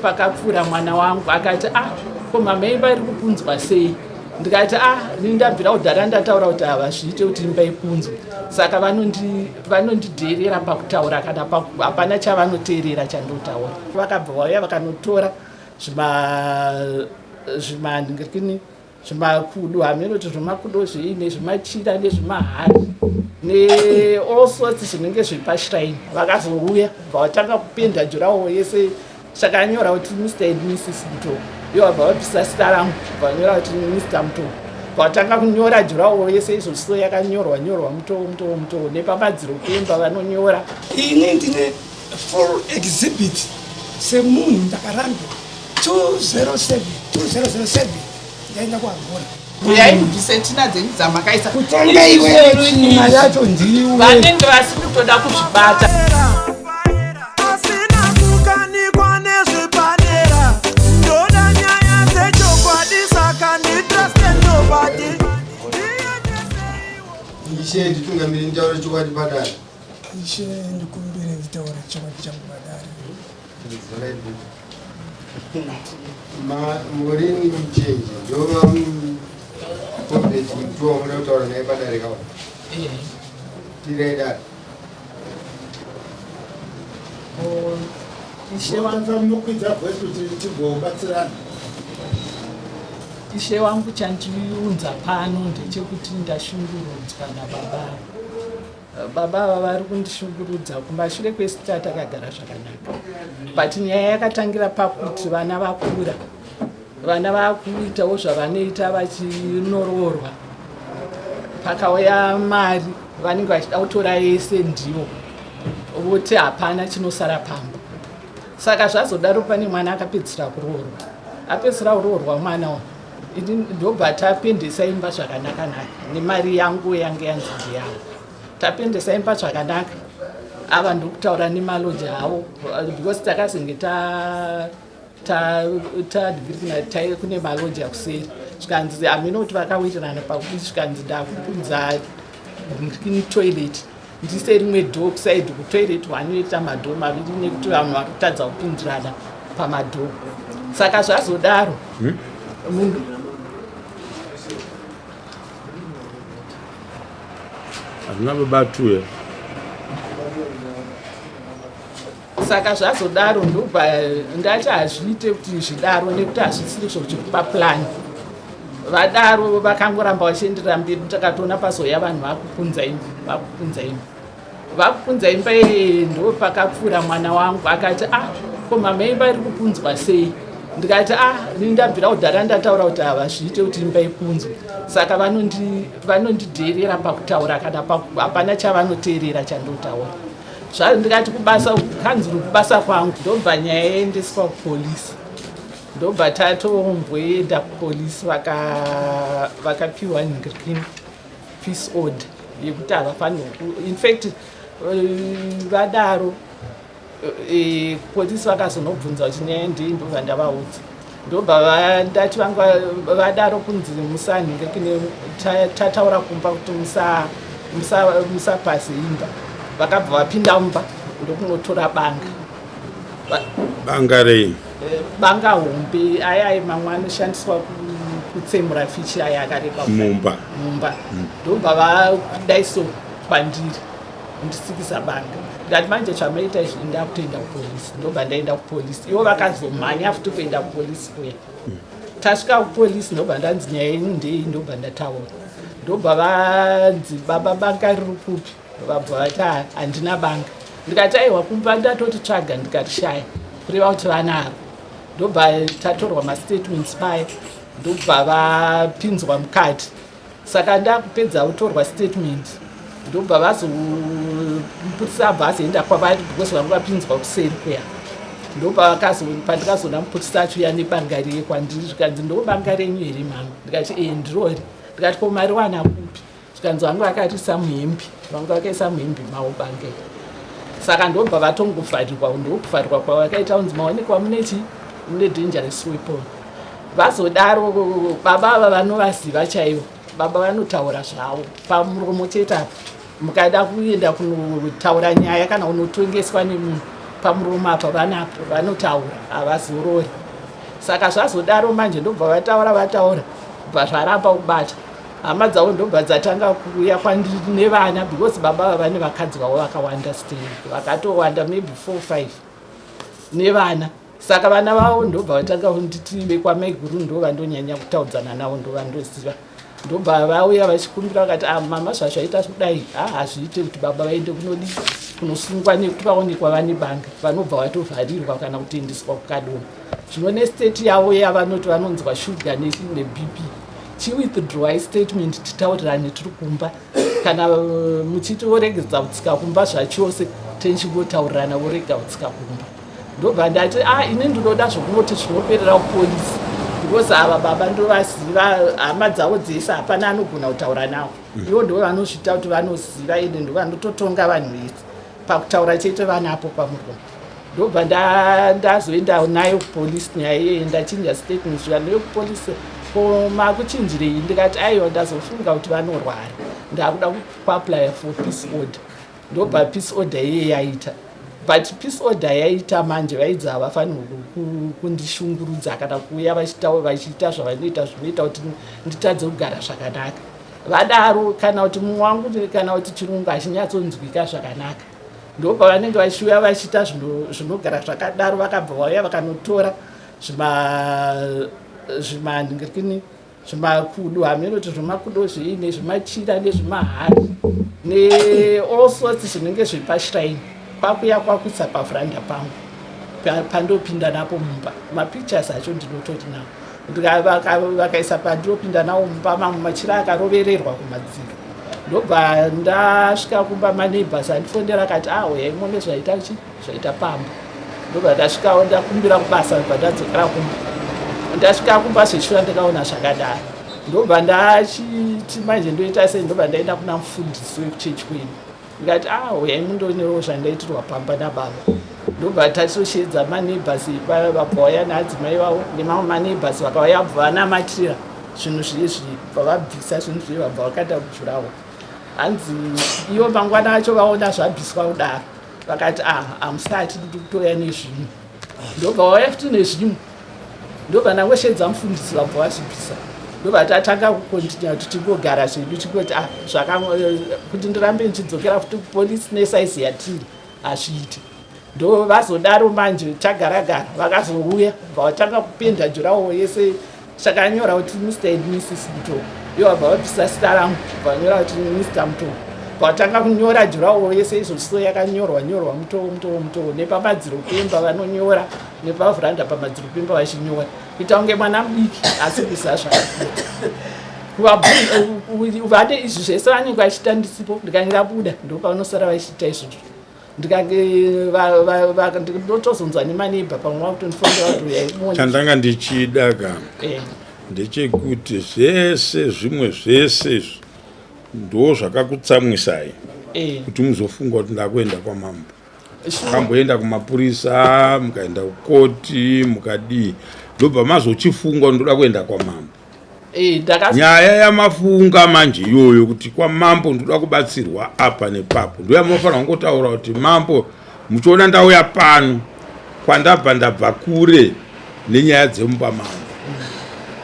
Pakapfuura mwana wangu akati, "Ah, ko mama, imba iri kupunzwa sei?" Ndikati, "Ah, ini ndabvira kudhara ndataura kuti havazviite kuti imba ipunzwe." Saka vanondidherera pakutaura, kana hapana chavanoteerera chandotaura. Vakabva vauya vakanotora zvima zvimakudo, hameno kuti zvimakudo zvei, nezvimachira, nezvimahari, neall sorts zvinenge zvepashrine. Vakazouya bva vatanga kupenda durawall yese. Chakanyora kuti Mr and Mrs Mutoko, ivo vabva vabvisa zita rangu, bvanyora kuti Mr Mutoko. Vatanga kunyora durawall yese izvozvo, yakanyorwa nyorwa Mutoko, Mutoko, Mutoko, nepamadziro pemba vanonyora. Ini ndine full exhibit semunhu ndakarambiwa 207, 2007 ndaenda kuAngola. Uyai mubvise tsvina dzenyu dzamakaisa. Kutanga iwewe, tsvina yacho ndiwe. Vanenge vasiri kutoda kuzvibata. Asina kukanikwa nezvepadera, ndoda nyaya dzechokwadi, saka nditrust nobody. Ishe, nditungamiri nditaure chokwadi padare. Ishe, ndikumbire nditaure chokwadi changu padare. Zorai bhuku. Maureen Muchenje ndova Obert Mutuwa muda kutaura naye padare kawa? Tirai dare. Ishe wangu. Munokwidza voice kuti tigobatsirana. Ishe wangu, chandiunza pano ndechekuti ndashungurudzwa nababa ava. Baba ava vari kundishungurudza. Kumashure kwesita takagara zvakanaka, but nyaya yakatangira pakuti vana vakura, vana vakuitawo zvavanoita, vachinoroorwa. Pakauya mari, vanenge vachida kutora yese, ndivo voti hapana chinosara pamba. Saka zvazodaro, pane mwana akapedzisira kuroorwa. Apedzisira kuroorwa mwana wa ini, ndobva tapendesa imba zvakanaka-naka nemari yangu yange yanzi ndeyavo. Tapendesa imba zvakanaka, ava ndokutaura nemaloja avo, because takazenge ta kune maloja kuseri. Zvikanzi hameno kuti vakawirirana pakuti, zvikanzi ndakupunza toilet, ndise rimwe door kuside kutoilet wanoita madoor maviri, nekuti vanhu vari kutadza kupindirana pamadoor. Saka zvazodaro, munhu Hazvina babatuya. Saka zvazodaro, ndobva ndati hazviite kuti zvidaro, nekuti hazvisiri zvokupa plan. Vadaro vakangoramba vachienderera mberi. Takatoona pazoya vanhu vakupunza imba, vakupunza imba, vakupunza imba iyi. Ndo pakapfuura mwana wangu akati, "Ah, ko mama, imba iri kupunzwa sei?" Ndikati, "Ah, ini ndabvira kudhara ndataura kuti havazviite kuti imba ipunzwe." Saka vanondidherera pakutaura, kana hapana chavanoteerera chandotaura. Ndikati kubasa, kanzuru, kubasa kwangu. Ndobva nyaya yaendeswa kupolisi, ndobva tatomboenda kupolisi, vakapiwa green peace order yekuti havafanirwi. Infact, vadaro, polisi vakazonobvunza kuti nyaya ndei, ndobva ndavaudza. Ndobva ndati vanga vadaro kunzi musanhingekine, tataura kumba kuti musapase imba. Vakabva vapinda mumba ndokunotora banga. Banga rei? Banga hombe, aya mamwe anoshandiswa kutsemura fichi, aya akareba kudai. Mumba? Mumba. Ndobva vadai so kwandiri, ndisikisa banga. Ndikati, "Manje zvamaita izvi, ndakutoenda kupolisi." Ndobva ndaenda kupolisi. Ivo vakazomhanya futi kuenda kupolisi kuya. Tasvika kupolisi, ndobva ndanzi, "Nyaya yenyu ndei?" Ndobva ndataura. Ndobva vanzi, "Baba, banga riri kupi?" Vabva vati, "Ah, handina banga." Ndikati, "Aiwa, kumba ndatoti tsvaga ndikarishaya, kureva kuti vanaro." Ndobva tatorwa mastatements paya, ndobva vapinzwa mukati. Saka ndakupedza kutorwa statement, ndobva vazomupurisa abva azoenda kwavari, because vanga vapinzwa kuseri kuya. Ndobva pandikazoona mupurisa achiuya nebanga riye kwandiri, zvikanzi, "Ndo banga renyu here, mama?" Ndikati, "E, ndirori." Ndikati, "Ko mariwana kupi?" Zvikanzi, "Vanga vakarisa muhembi, vanga vakaisa muhembi mavo banga iri." Saka ndobva vatongovharirwa. Ndokuvharirwa kwavakaita, kunzi maonekwa mune chi mune dangerous weapon. Vazodaro, baba ava vanovaziva chaivo. Baba vanotaura zvavo pamuromo chete apa. Mukada kuenda kunotaura nyaya kana kunotongeswa nemunhu. Pamuromo apa vanapo, vanotaura, havazorori. Saka zvazodaro manje, ndobva vataura, vataura, bva zvaramba kubata. Hama dzavo ndobva dzatanga kuuya kwandiri nevana, because baba vava nevakadzi vavo vakawanda, still vakatowanda, maybe 4, 5 nevana. Saka vana vavo ndobva vatanga kunditi vekwamaiguru ndo vandonyanya kutaudzana navo, ndo vandoziva. Ndobva vauya vachikumbira, vakati, "Ah, mama, zvazvaita kudai, ha, hazviite kuti baba vaende kunodi kunosungwa nekuti vaonekwa vane banga, vanobva vatovharirwa kana kutoendeswa kuKadoma. Zvino nestate yavo yavanoti vanonzwa shuga neBP, chiwithdrawai statement, titaurirane tiri kumba. Kana muchiti voregedza kutsika kumba zvachose, tenchingotaurirana, vorega kutsika kumba." Ndobva ndati, "A, ah, ini ndinoda zvokunoti zvinoperera kupolisi, because ava baba ndovaziva, hama dzavo dzese hapana anogona kutaura navo. Ivo ndo vanozviita kuti vanoziva, ende ndo vanototonga vanhu vese pakutaura chete, vanapo pamuromo." Ndobva ndazoenda nayo kupolisi nyaya iyeye, ndachinja statement, svika nayo kupolisi. "Ko makuchinjirei?" Ndikati, "Aiwa, ndazofunga kuti vanorwara, ndakuda kuapplya for peace order." Ndobva peace order iye yaita, but peace order yaita manje, vaidzi havafanirwi kundishungurudza kana kuuya vachiita zvavanoita zvinoita kuti nditadze kugara zvakanaka. Vadaro kana kuti mumwe wangu kana kuti chirungu hachinyatsonzwika zvakanaka, ndopavanenge vachiuya vachiita zvinogara zvakadaro. Vakabva vauya vakanotora zvimandingirikini, zvimakudo, hameno kuti zvimakudo zvii, nezvimachira, nezvimahari, neall sorts zvinenge zvepashrine, kwakuya kwakuisa pavhuranda pangu pandopinda napo mumba. Mapictures acho ndinotori nawo. Vakaisa pandinopinda nawo mumba, mamwe machira akarovererwa kumadziro. Ndobva ndasvika kumba, maneighbors andifondera akati, "Ah, uyai muone zvaita chi zvaita pamba." Ndobva ndasvikawo, ndakumbira kubasa, ndobva ndadzokera kumba. Ndasvika kumba zveshuwa ndikaona zvakadaro. Ndobva ndachiti, "Manje ndoita sei?" Ndobva ndaenda kuna mufundisi wekuchechi kwedu, ndikati, "Ah, uyai mundoonewo zvandaitirwa pamba nababa." Ndobva tatoshedza maneighbors, vabva vauya naadzimai vavo nemamwe maneighbors, vakauya, bva vanamatira zvinhu zviizvi, bva vabvisa zvinhu zviye, vabva vakaita kujurawo. Hanzi ivo mangwana acho vaona zvabviswa kudaro, vakati, "Ah, hamusati, ndikutouya nezvimwe." Ndobva vauya futi nezvimwe. Ndobva ndangoshedza mufundisi, vabva vazvibvisa. Ndobva tatanga kucontinue kuti tingogara zvedu, tingoti, ah, zvaka kuti ndirambe ndichidzokera futi kupolisi nesaizi yatiri hazviiti. Ndo vazodaro manje, tagara gara, vakazouya, bva vatanga kupenda durawall yese. Chakanyora kuti Mr and Mrs Mutoko, ivo vabva vabvisa zita rangu, bva vanyora kuti Mr Mutoko. Bva vatanga kunyora durawall yese izvozvo, yakanyorwa nyorwa Mutoko, Mutoko, Mutoko, nepamadziro pemba vanonyora, nepavhuranda pamadziro pemba vachinyora, kuita kunge mwana mudiki asi kuziva zvakaita. Vane izvi zvese vanenge vachiita ndisipo, ndikange ndabuda ndopavanosara vachiita izvozvo. Ndikange ndotozonzwa nemaneighbor pamwe vakutondifondera kuti uyai muone. Chandanga ndichida ka ndechekuti zvese zvimwe zvese izvi ndo zvakakutsamwisai kuti muzofunga kuti ndakuenda kwamambo. Mukamboenda kumapurisa, mukaenda kukoti, mukadii, ndobva mazochifunga kuti ndoda kuenda kwamambo. Nyaya yamafunga manje iyoyo kuti kwamambo ndoda kubatsirwa apa nepapo, ndo yamunofanira kungotaura kuti, "Mambo, muchiona ndauya pano, kwandabva ndabva kure nenyaya dzemumba mangu,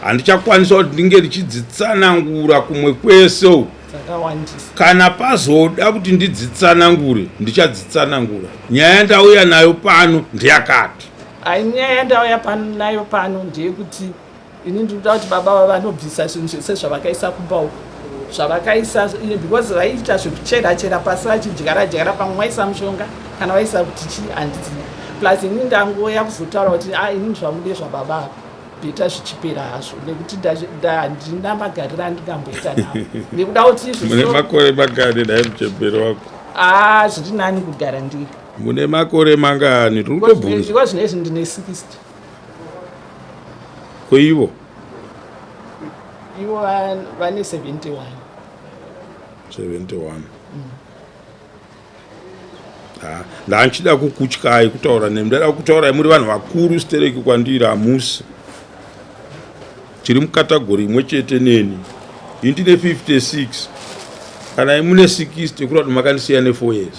handichakwanisa kuti ndinge ndichidzitsanangura kumwe kwese uku. Dzakawandisa. Kana pazoda kuti ndidzitsanangure, ndichadzitsanangura. Nyaya yandauya nayo pano ndeyakati." Ai, nyaya yandauya pano nayo pano ndeyekuti ini ndinoda kuti baba vava vanobvisa zvinhu zvese zvavakaisa kumba uku, zvavakaisa, because vaiita zvekuchera chera pasi, vachidyara dyara, pamwe vaisa mushonga kana vaisa kuti chii, handizivi. Plus ini ndangoya kuzotaura kuti, a, inini zvamude zvababa ava better zvichipera hazvo, nekuti handina magariro andingamboita navo nekuda kuti izvo Mune makore mangani dai muchemberi wako? A, zviri nani kugara ndiri. Mune makore mangani? Tiri kutobvunza. Iko zvinezvi ndine 60. Koivo? Ivo vane 71. 71. Ha, ndanchida kukutyai kutaura nemi, ndada kutaurai muri vanhu vakuru stereki kwandiri. Hamusi tiri mucategory imwe chete neni. Ini ndine 56, kana imune 60, kureva kuti makandisiya ne4 years.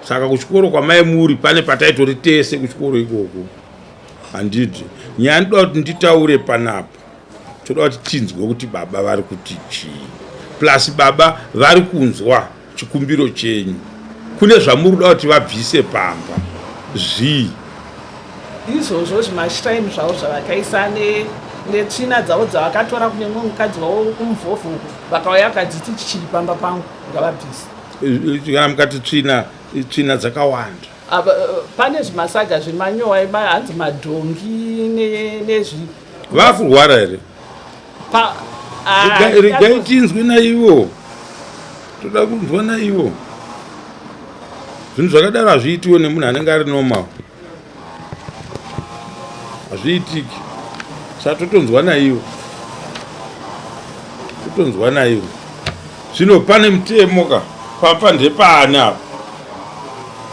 Saka kuchikoro kwamai muri pane pataitori tese kuchikoro ikoko. Handiti nyaya ndinoda kuti nditaure panapa, toda kuti tinzwe kuti baba vari kuti chii, plus baba vari kunzwa chikumbiro chenyu. Kune zvamuri kuda kuti vabvise pamba zvii? Izvozvo zvimashrine zvavo zvavakaisa netsvina dzavo dzavakatora kune mumwe mukadzi wavo kumuvhovho uku, vakauya vakadziti chichiri pamba pangu, ngavabvise. Kana mukati tsvina, tsvina dzakawanda. Pane zvimasaga zvemanyowa hanzi madhongi nezvi. Vakurwara here? Regai tinzwe naivo, toda kunzwa naivo. Zvinhu zvakadaro hazviitiwe nemunhu anenge ari normal, hazviitiki. Saka totonzwa naivo, totonzwa naivo. Zvino pane mutemo ka, papa ndepaani apa?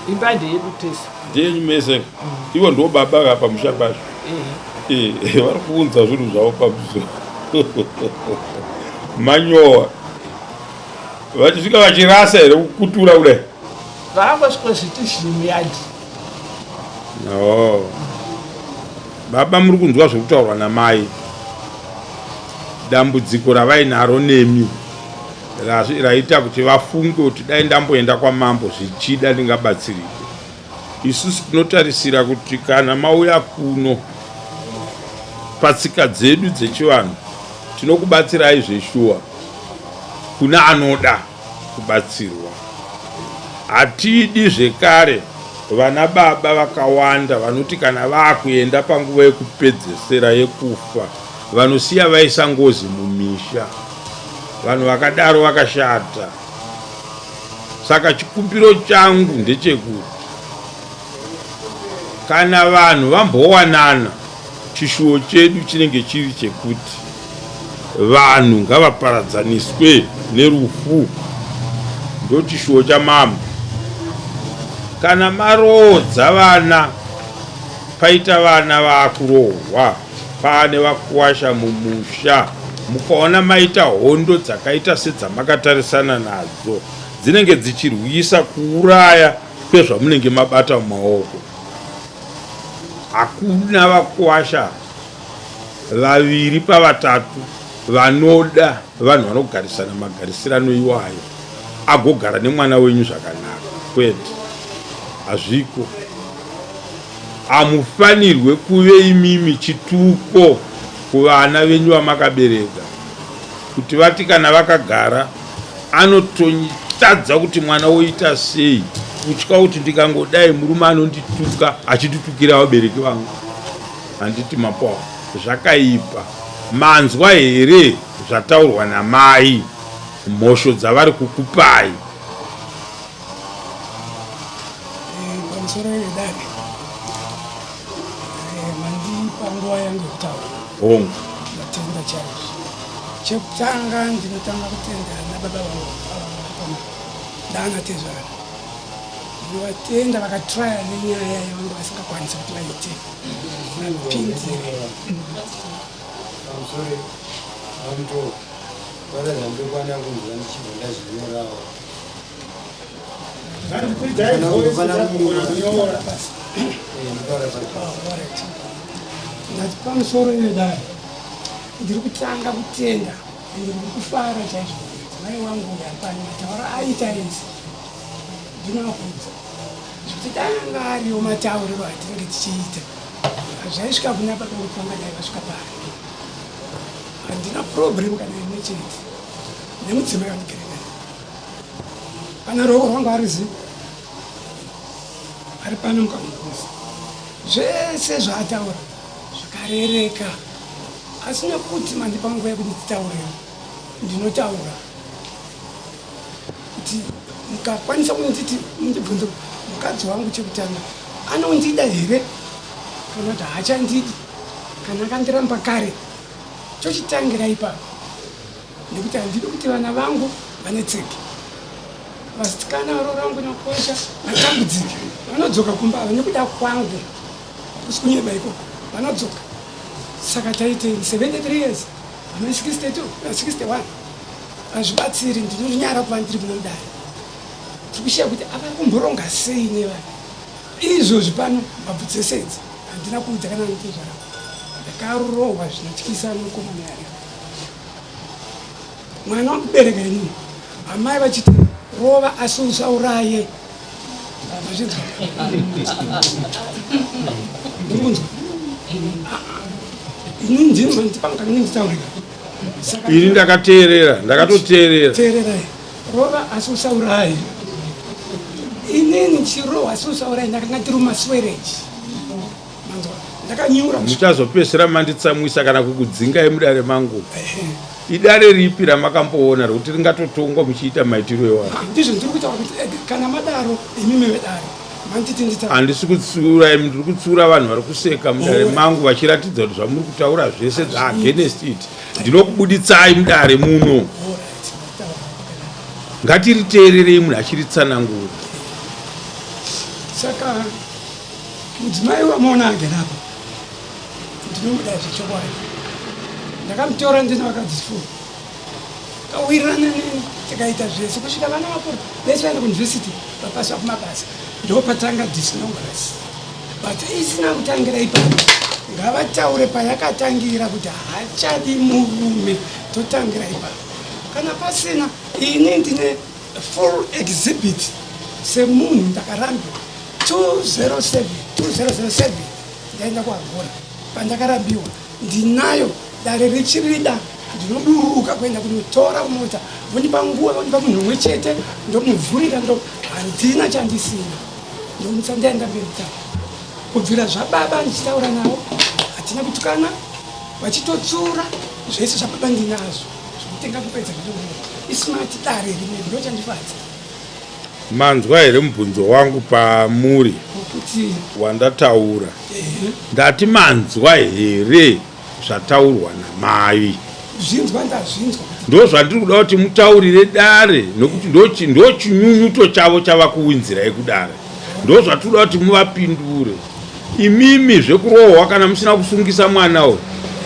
Imba ndeyedu tese. Ndeyenyu mese. Ivo ndo baba ka pamusha pacho. Eh, vari kuunza zvinhu zvavo pamusoro. Manyowa. Vachisvika vachirasa here kukutura kudai? Vakangosviko zviti zvimuyadhi. Oh. Baba muri kunzwa zvekutaurwa namai. Dambudziko ravainaro nemi raita kuti vafunge kuti dai ndamboenda kwamambo zvichida ndingabatsirike. Isusu tinotarisira kuti kana mauya kuno patsika dzedu dzechivanhu tinokubatsirai zveshuwa kune anoda kubatsirwa. Hatidi zvekare vana baba vakawanda vanoti kana vakuenda panguva yekupedzesera yekufa vanosiya vaisa ngozi mumisha. Vanhu vakadaro vakashata. Saka chikumbiro changu ndechekuti kana vanhu vambowanana, chishuwo chedu chinenge chiri chekuti vanhu ngavaparadzaniswe nerufu. Ndochishuwo chamambo. Kana maroodza vana, paita vana vakuroorwa, paane vakuwasha mumusha, mukaona maita hondo dzakaita sedzamakatarisana nadzo, dzinenge dzichirwisa kuuraya kwezvamunenge mabata mumaoko. Hakuna vakuwasha vaviri pavatatu vanoda vanhu vanogarisana magarisirano iwayo agogara nemwana wenyu zvakanaka. Kwete, hazviko. Hamufanirwe kuve imimi chituko kuvana venyu vamakabereka kuti vati kana vakagara anototadza kuti mwana woita sei, kutya kuti ndikangodai murume anondituka achititukira vabereki vangu. Handiti mapoa zvakaipa. Manzwa here zvataurwa namai, mhosho dzavari kukupai? Pamusoro vedare, mandipa nguva yangu yekutaura. Hongu. Ndatenda chaizvo. Chekutanga ndinotanga kutenda nababa vangu ava vari ndana tezvara. Ndinovatenda vakatraya nenyaya yavanga vasingakwanisi kuti vaite. Vapindire. Pamusoro vamuto vana zvandokwana kunzwa ndichibva ndazvinyorawo. Ndati pamusoro vedare, ndiri kutanga kutenda ende ndiri kufara chaizvo mudzimai wangu uyu ari pano matauro aita ese ndinoakudza zvekuti dai anga ariwo matauriro atinenge tichiita hazvaisvika kuna baba kuti vangadai vasvika pari. Handina problem kana imwe chete nemudzimai wandigere naye. Kana ruoko rwangu aruzivi ari pano mukamubvunza zvese zvaataura zvakarereka, asi nekuti mandipa nguva yekuti nditaurewo ndinotaura kuti mukakwanisa kunditi mundibvunze mukadzi wangu chekutanga anondida here kana kuti haachandidi kana akandiramba kare, chochitangira ipapo nekuti handidi kuti vana vangu vanetseke. Vasikana varoora vangu nakosha vatambudzike, vanodzoka kumba ava nekuda kwangu, kusi kunyeba ikoko, vanodzoka. Saka taite 73 years vane 62 61 hazvibatsiri. Ndinonyara kuva ndiri muno mudare. Tiri kushiya kuti avari kumboronga sei nevana. Izvozvi pano mbabvu dzese idzi handina kuudza kana notezvara. Ndakarohwa zvinotyisa nomukomana yari. Mwana wakubereka inini. Amai vachiti rova asi usauraye. Mazvinzwa? Ndiri kunzwa. Ini ndini mandipanga ini nditaurika. Ini ndakateerera, ndakatoteerera. Teererai. Rova asi usauraye. Inini chirohwa asi usauraye ndakanga ndiri mumaswereji. Manzwa? Ndakanyura. Muchazopedzisira manditsamwisa kana kukudzingai mudare mangu. Idare ripi ramakamboona rekuti ringatotongwa muchiita maitiro iwayo? Ndizvo ndiri kutaura kuti eh, kana madaro imimi vedare manditi ndita. Handisi kutsiura imi, ndiri kutsiura vanhu vari kuseka mudare mangu vachiratidza kuti zvamuri kutaura zvese zva against it. Ndinokubuditsai mudare muno. Ngatiriteererei munhu achiritsanangura. Saka mudzimai wamuona agere apa ndinomuda zvechokwadi ndakamutora ndine vakadzi four kawirirana neni tikaita zvese kusvika vana vakura vese vaenda kuuniversity vapaswa kumabasa ndopatanga disnogress but isina kutangira ipapo ngavataure payakatangira kuti haachadi murume totangira ipapo kana pasina ini ndine full exhibit semunhu ndakarambiwa 207 2007 ndaenda kuangola pandakarambiwa ndinayo dare richirida ndinoburuka kuenda kunotora mota vondipa nguva vondipa munhu umwe chete ndomuvhurira ndo handina chandisina ndomutsa ndaenda mberi kutaura kubvira zvababa ndichitaura navo hatina kutukana vachitotsura zvese zvababa ndinazvo zvekutenga kupedza ismart dare rimwe ndochandifadza Manzwa here mubvunzo wangu pamuri wandataura? Ndati manzwa here zvataurwa namai? Zvinzwa ndazvinzwa. Ndozvandiri kuda kuti mutaurire dare nokuti ndochinyunyuto chavo chava kuwinzirai kudare. Ndozvatinoda kuti muvapindure. Imimi zvekurohwa kana musina kusungisa mwana uyu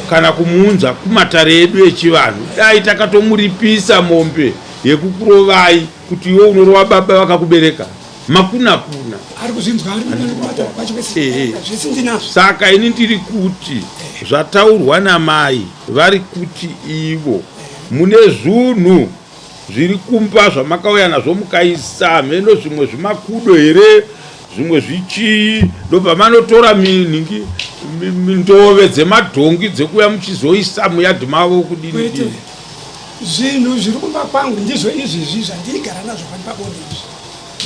kana kumuunza kumatare edu echivanhu dai takatomuripisa mombe yekukurovai kuti iwe unorova baba vakakubereka makuna kuna ari kuzvinzwa ari kubata kwacho zvese ndinazvo saka ini ndiri kuti zvataurwa namai vari kuti ivo mune zvunhu zviri kumba zvamakauya nazvo mukaisa hameno zvimwe zvimakudo here zvimwe zvichii ndobva manotora minhingi ndove dzemadhongi dzekuuya muchizoisa muyadhi mavo kudini Zvinhu zviri kumba kwangu ndizvo izvizvi zvandirigara nazvo pano pabonde izvi.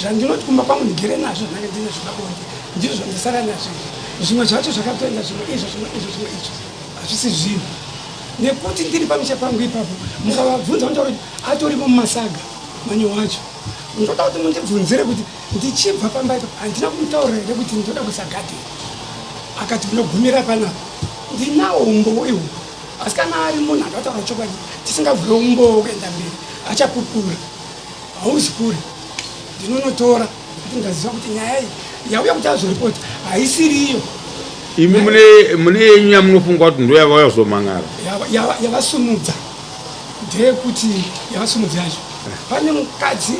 Zvandinoti kumba kwangu ndigere nazvo zvandange ndinazvo pabonde ndizvo zvandisara nazvo izvi. Zvimwe zvacho zvakatoenda zvimwe izvo zvimwe izvo zvimwe izvo hazvisi zvinhu. Nekuti ndiri pamusha pangu ipapo mukavabvunza vanotaura kuti atorimo mumasaga manyowa acho. Ndoda kuti mundibvunzire kuti ndichibva pamba ipapo handina kumutaurira here kuti ndoda kuisa gadheni akati unogumira panapa. Ndinawo umbowo ihwohwo. Asi kana ari munhu akataura chokwadi tisingavhure umbowo kuenda mberi achapupura. Hauzi kure. Ndinonotora nekuti ndaziva kuti nyaya iyi yauya kuti azoripota haisiriyo. Imi mune mune yenyu yamunofunga kuti ndoyavauya kuzomhan'ara? Yavasumudza ndeyekuti yavasumudza yacho pane mukadzi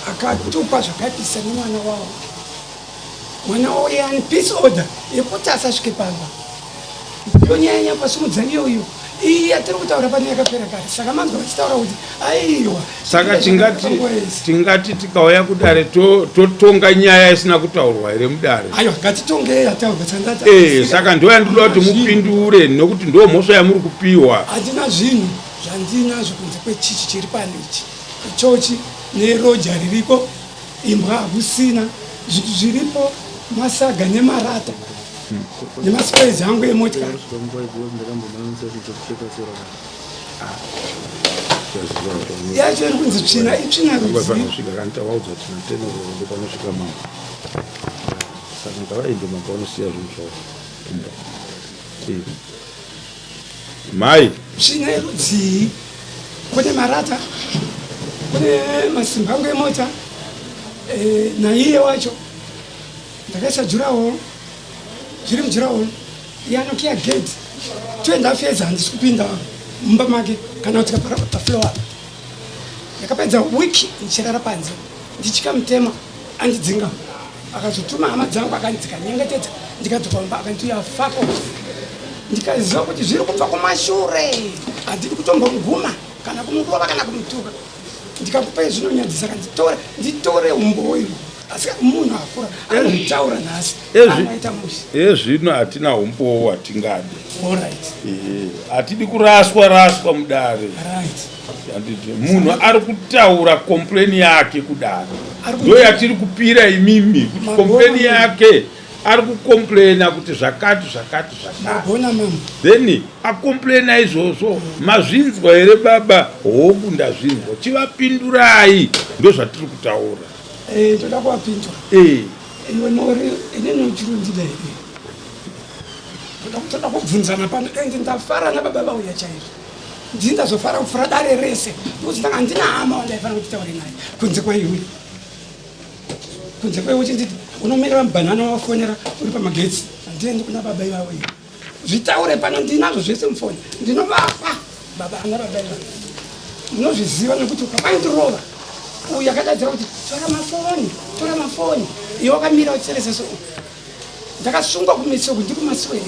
akatukwa zvakaipisa nemwana wavo. Mwana wavo iye ane peace order yekuti asasvike pamba. Ndiyo nyaya nyapasumudza iyoyo. Iyi yatiri kutaura pano yakapera kare. Saka manzwa vachitaura kuti aiwa. Saka tingati tingati tikauya kudare totonga nyaya isina kutaurwa here mudare? Aiwa ngatitongei yataurwa sandata. Eh, saka ndiyo yandinoda kuti mupindure nokuti ndiyo mhosva yamuri kupiwa. Handina zvinhu zvandinazvo kunze kwechichi chiri pano ichi. Ichochi neroja ririko imbwa hakusina zvinhu zviripo masaga nemarata nemaspace angu emotikari yacho iri kunzi tsvina itsvina Mai. Tsvina yerudzii? Kune marata, kune masimba angu emota e, naiye wacho ndakaisa jurawo zviri mujurawo iye anokiya gate toenda fedza handisi kupinda mumba make kana kuti pafloor ndakapedza week ndichirara panze. Ndichikamutema andidzinga. Akazotuma hama dzangu akandi dzikanyengetedza ndikadzoka mumba akanditi ya fuck off. Ndikaziva kuti zviri kubva kumashure. Handidi kutombomuguma kana kumurova kana kumutuka. Ndikakupai zvinonyadzisa akanditore nditore umbowo iwo. Asi munhu akura anozvitaura nhasi anoita mushe. Ezvino hatina umbowo hwatingade. Alright. Hatidi kuraswa raswa mudare. Right. Handiti munhu ari kutaura complain yake kudare. Ndo yatiri kupira imimi kuti complain yake ari kucomplaina kuti zvakati zvakati zvakati. Then acomplaina izvozvo mazvinzwa here baba? Hongu ndazvinzwa. Chivapindurai ndozvatiri kutaura. Eh, ndoda kuvapindura. Eh. Iwe nori inini uchirundida here? Ndoda kutoda kubvunzana pano ende ndafara nababa vauya chaizvo. Ndini ndazofara kupfuura dare rese nekuti ndanga ndina hama wandaifanira kuti taure naye kunze kwaiwe. Kunze kwaiwe uchinditi unomira mubhanana wafonera uri pamagetsi. Handiendi kuna baba ivavo iwe. Zvitaure pano ndinazvo zvese mufoni. Ndinovapa baba ana baba ivavo. Munozviziva nekuti ukavandirova uyu akadaidzira kuti tora mafoni, tora mafoni. Iwe wakamira uchitarisa so. Ndakasungwa kumeso uku ndikumaswere.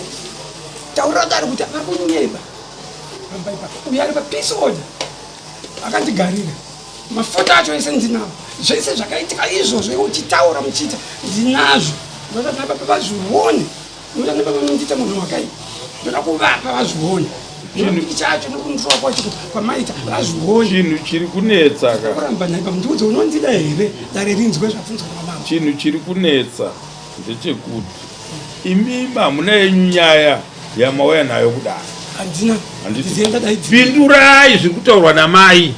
Taurira dare kuti vari kunyeba. Pamba ipapo. Uyu ari pa peace order. Akandigarira. Mafuta acho ese ndinawo. Zvese zvakaitika izvozvo iwe uchitaura muchiita ndinazvo. Ndoda kuti baba vazvione. Ndoda kuti baba vanondiita munhu wakaipa. Ndoda kuvapa vazvione. Chinhu chacho nekundirowa kwacho kwamaita vazvione. Chinhu chiri kunetsa ka. Kuramba nhaipa mundiudze unondida here dare rinzwe zvabvunzwa namambo. Chinhu chiri kunetsa ndechekuti imimi hamuna yenyu nyaya yamauya nayo kudare. Handina. Handiti. Pindurai zviri kutaurwa namai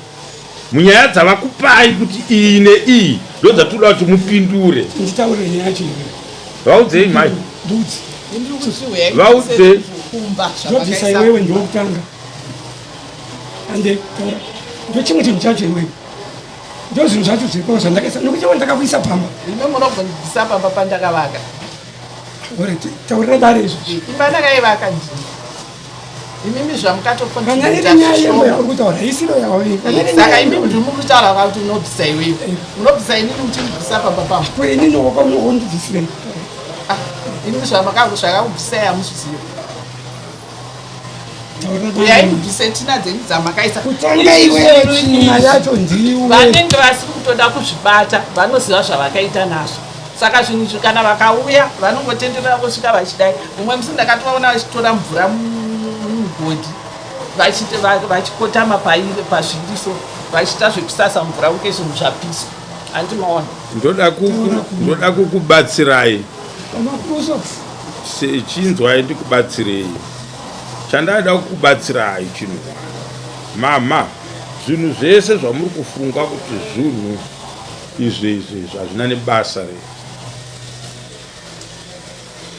munyaya dzavakupai kuti iyi neiyi ndodzatoda kuti mupindure. Nditaure nyaya yacho here? Vaudzei mai. Ndudzi. Vaudzei. Ndobvisa iwewe ndokutanga. Ande taura. Ndochimwe chinhu chacho iwewe. Ndozvinhu zvacho zviripo zvandakaisa nokuti iwe ndakakuisa pamba. Imi munogondibvisa pamba pandakavaka. Ore taurira dare izvozvi. Imba ndakaivaka ndini. Imimi zvamukatokonana iri nyaya yembo yauri kutaura isiro yawavinga. Saka imimi ndiri mukutaura kuti unobvisa iwewe. Unobvisa inini uchindibvisa pamba pangu. Ko inini wakaundibvisirei? Ah, imimi zvakakubvisai hamuzvizivi. Uyai mubvise tsvina dzenyu dzamakaisa. Kutanga iwewe tsvina yacho ndiwe. Vanenge vasiri kutoda kuzvibata vanoziva zvavakaita nazvo. Saka zvinhu izvi kana vakauya vanongotenderera vosvika vachidai. Mumwe musi ndakatovaona vachitora mvura mumugodhi vachikotama pazviri so vachiita zvekusasa mvura kunge zvinhu zvapiswa. Hanti maona? Ndoda kukubatsirai. Chinzwai ndikubatsirei. Chandada kukubatsirai chinhu mama, zvinhu zvese zvamuri kufunga kuti zvinhu izvi izvi izvi hazvina nebasa rei.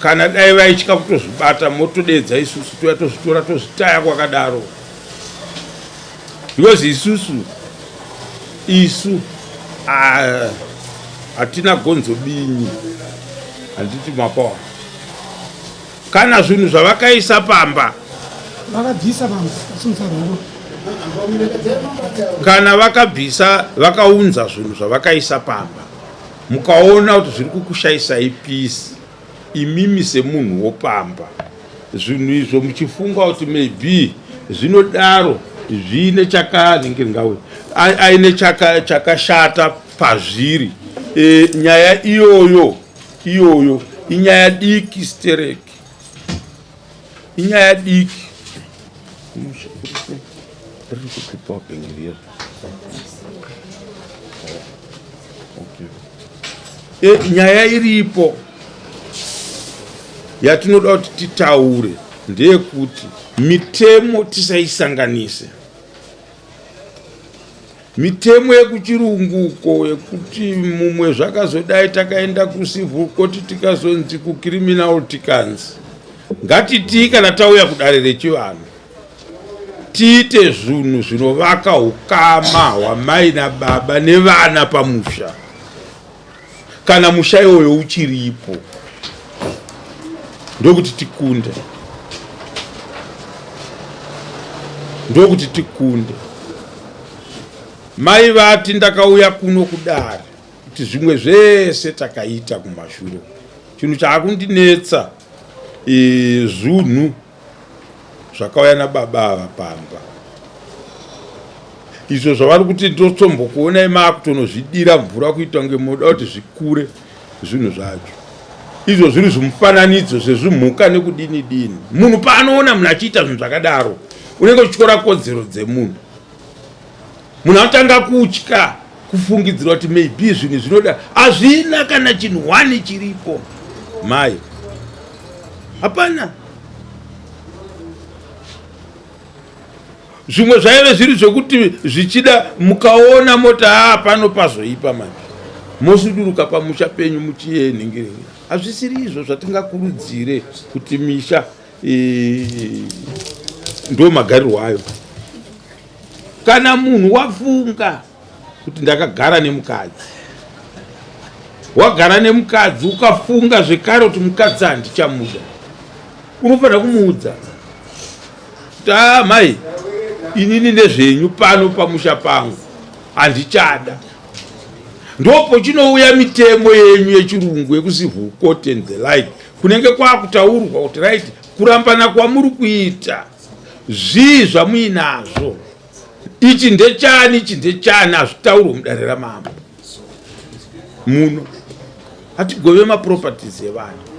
Kana dai vaitya kutozvibata motodedza isusu touya tozvitora tozvitaya kwakadaro. Because isusu isu hatina gonzo binyi handiti mapawa kana zvinhu zvavakaisa pamba vakabvisa pamba kana vakabvisa vakaunza zvinhu zvavakaisa pamba mukaona kuti zviri kukushaisai peace imimi semunhu wopamba zvinhu izvo muchifunga kuti maybe zvinodaro zviine chakanenge ngawe aine chakashata pazviri e, nyaya iyoyo iyoyo inyaya diki stereki inyaya diki riri kupipa bhengirira E, nyaya iripo yatinoda kuti titaure ndeyekuti mitemo tisaisanganise. Mitemo yekuchirungu uko yekuti mumwe zvakazodai takaenda kucivil court tikazonzi kucriminal tikanzi ngatitii kana tauya kudare rechivanhu tiite zvinhu zvinovaka ukama hwamai nababa nevana pamusha kana musha iwoyo uchiripo ndokuti tikunde ndokuti tikunde mai vati ndakauya kuno kudare Kuti zvimwe zvese takaita kumashure. Chinhu chaakundinetsa e, zvunhu zvakauya nababa ava pamba izvo zvavari kuti ndotombokuonai maakutonozvidira mvura kuita kunge munoda kuti zvikure zvinhu zvacho izvo zviri zvimufananidzo zvezvimhuka nekudini dini munhu paanoona munhu achiita zvinhu zvakadaro unenge uchityora kodzero dzemunhu munhu anotanga kutya kufungidzira kuti maybe zvinhu zvinoda hazvina kana chinhu one chiripo mai hapana zvimwe zvaive zviri zvekuti zvichida mukaona moti haa pano pazoipa manje mosuduruka pamusha penyu muchienhingiringi hazvisiri izvo zvatingakurudzire kuti misha e, ndo magarirwo ayo kana munhu wafunga kuti ndakagara nemukadzi wagara nemukadzi ukafunga zvekare kuti mukadzi handichamuda unofanira kumuudza kuti a ah, mai inini nezvenyu pano pamusha pangu handichada ndopochinouya mitemo yenyu yechirungu yekucivil court and the like kunenge kwakutaurwa kuti right kurambana kwamuri kuita zvii zvamuinazvo ichi ndechani ichi ndechani hazvitaurwe mudare ramambo muno hatigove maproperties evanhu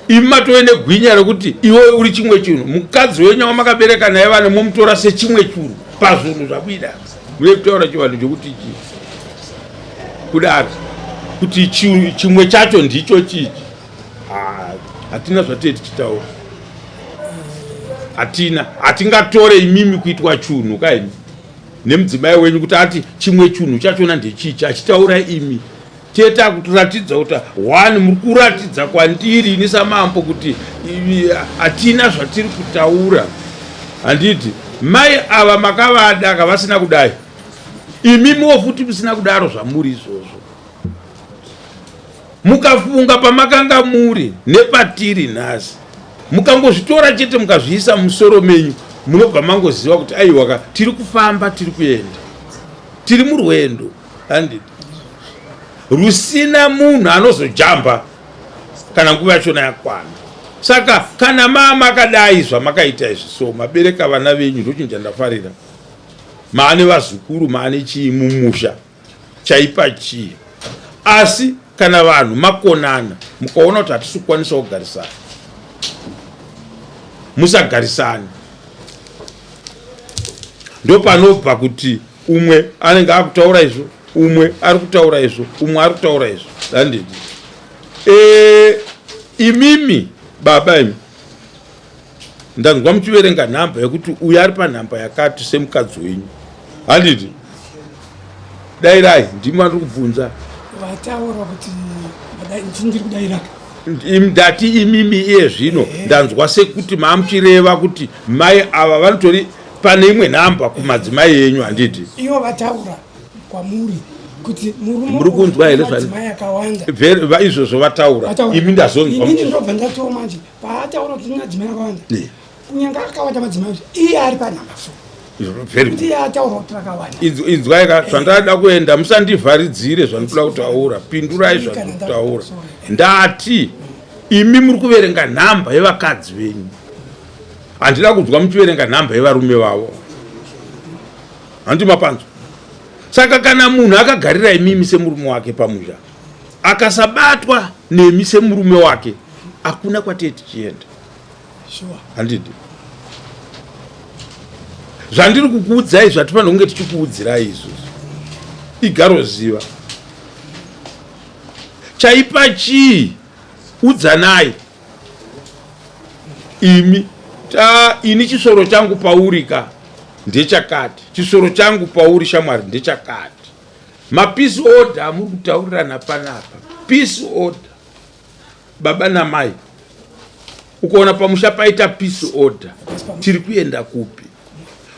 imi matove negwinya rekuti iwe uri chimwe chinhu mukadzi wenyu wamakabereka naye vana momutora sechimwe churu pazvinhu zvabuida mune kutaura chivanhu chekuti chi kudaro kuti chimwe chacho ndicho chichi hatina zvatee tichitaura hatina hatingatore imimi kuitwa chunhu kaimi nemudzimai wenyu kuti ati chimwe chunhu chachona ndechichi achitaura imi tete takutoratidza kuti one muri kuratidza kwandiri ini samambo kuti hatina zvatiri kutaura handiti mai ava makavada kavasina kudai imimiwo futi musina kudaro zvamuri izvozvo mukafunga pamakanga muri nepatiri nhasi mukangozvitora chete mukazviisa musoro menyu munobva mangoziva kuti aiwaka tiri kufamba tiri kuenda tiri murwendo handiti rusina munhu anozojamba kana nguva yachona yakwana saka kana maa makadai zvamakaita izvi so mabereka vana venyu ndochinhu chandafarira maane vazukuru maane chii mumusha chaipa chii asi kana vanhu makonana mukaona kuti hatisi kukwanisa kugarisana musagarisana ndopanobva kuti umwe anenge akutaura izvo umwe ari kutaura izvo umwe ari kutaura izvo dandidi e, imimi baba imi ndanzwa muchiverenga nhamba yekuti uyu ari panhamba yakati semukadzi wenyu handiti dairai ndimi andiri kubvunza vataura kuti ndiri kudairaka ndati imimi iye zvino ndanzwa sekuti maamuchireva kuti mai ava vanotori pane imwe nhamba kumadzimai enyu handiti ivo vataura kwamuri kuti muri kunzwa here izvozvo vataura imi ndazonzwa ini ndobva ndatiwo manje paataura kuti madzimai akawanda kunyange akawanda madzimai iye ari panhamba fo Inzwai ka zvandada kuenda musandivharidzire zvandinoda kutaura pindurai zvandiri kutaura ndati imi muri kuverenga nhamba yevakadzi venyu handida kunzwa muchiverenga nhamba yevarume vavo handi mapanzwa saka kana munhu akagarira imimi semurume wake pamusha akasabatwa nemi semurume wake hakuna kwatee tichienda handidi zvandiri kukuudzai zvatifanira kunge tichikuudzirai izvozvo igaroziva chaipa chii udzanai imi ta ini chisoro changu pauri ka ndechakati chisoro changu pauri shamwari ndechakati mapeace order amuri kutaurirana panapa peace order baba namai ukaona pamusha paita peace order tiri kuenda kupi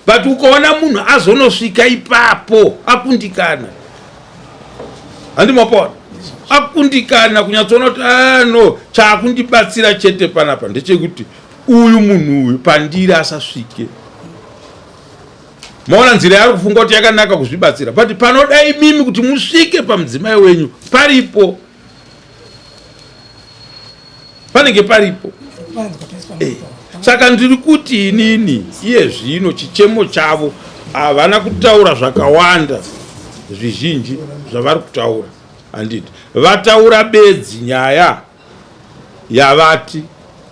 but ukaona munhu azonosvika ipapo akundikana handi mapona akundikana kunyatsoona kuti ah, no chaakundibatsira chete panapa ndechekuti uyu munhu uyu pandiri asasvike Maona nzira yaari kufunga kuti yakanaka kuzvibatsira, but panoda imimi kuti musvike pamudzimai wenyu paripo, panenge paripo. Eh, saka ndiri kuti inini iye zvino chichemo chavo havana kutaura zvakawanda zvizhinji zvavari kutaura, handiti vataura bedzi nyaya yavati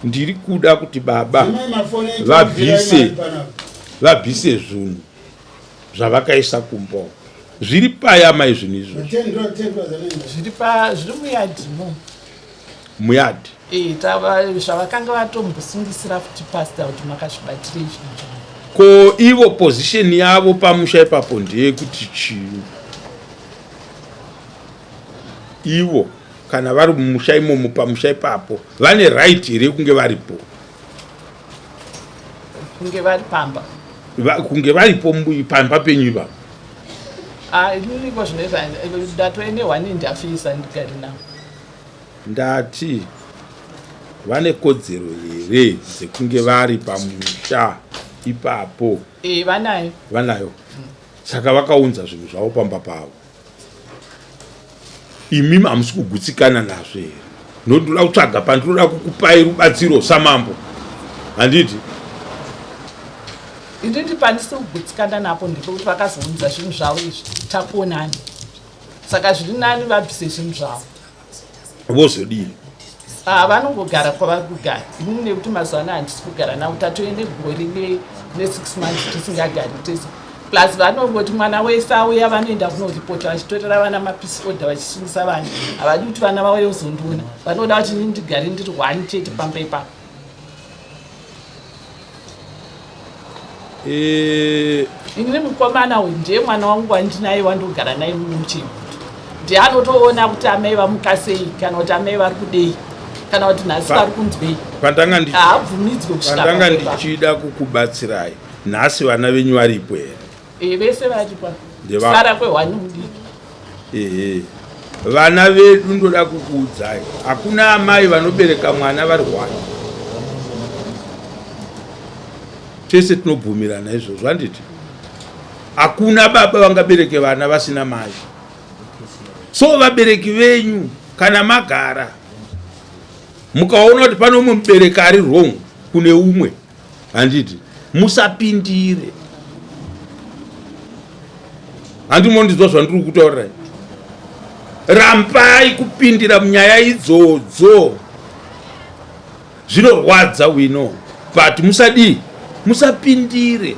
ndiri kuda kuti baba vabvise vabvise zvunhu zvavakaisa kumba uko zviri paya mai zvinhu izvozvo zviri pa zviri muyadhi mo muyadhi eh, zvavakanga vatombosungisira futi pasta kuti makazvibatirei zvinhu zvavo ko ivo position yavo pamusha ipapo ndeyekuti chii ivo kana vari mumusha imomo pamusha ipapo vane right here yekunge varipo kunge vari pamba kunge varipo pamba penyu ipapo ah, iniko zvinoita ndatoene one ndafisa ndigari navo ndati vane kodzero here dzekunge vari pamusha ipapo e, vanayo vanayo saka vakaunza zvinhu zvavo pamba pavo Imimi hamusi kugutsikana nazvo here? Ndinoda kutsvaga pandinoda kukupai rubatsiro samambo, handiti? Inditi pandisi kugutsikana napo ndepekuti vakazounza zvinhu zvavo izvi takuonani, saka zviri nani vabvise zvinhu zvavo. Vozodii? Ah, vanongogara kwavari kugara. Inini nekuti mazuva ano handisi kugara navo, tatove negore ne6 months tisingagari tese. Plus vanongoti mwana wese auya vanoenda kunoripota vachitorera vana mapeace order vachisungisa vana. Havadi kuti vana vauye kuzondiona, vanoda kuti inini ndigare ndiri one chete pamba ipapo. Eh, Ini mukomana uyu ndiye mwana wangu wandinaye wandogara naye muno muChegutu. Ndiye anotoona kuti amai vamuka sei kana kuti amai vari kudei kana kuti nhasi vari kunzwei. Pandanga Haabvumidzwe kusvika pandanga pamba ipapo. ndichida kukubatsirai nhasi vana venyu varipo here? Eh, vese varipo. Ndeva- Sara kwehwani mudiki. Ehe. Vana vedu ndoda kukuudzai, hakuna amai vanobereka mwana vari hwani. Tese tinobvumirana izvozvo, handiti? Hakuna baba vangabereke vana vasina mai. So vabereki venyu kana magara mukaona kuti pane umwe mubereki ari wrong kune umwe, handiti, musapindire. Handi mondinzwa zvandiri kutaurirai? Rambai kupindira munyaya idzodzo. Zvinorwadza, we know, but musadii, musapindire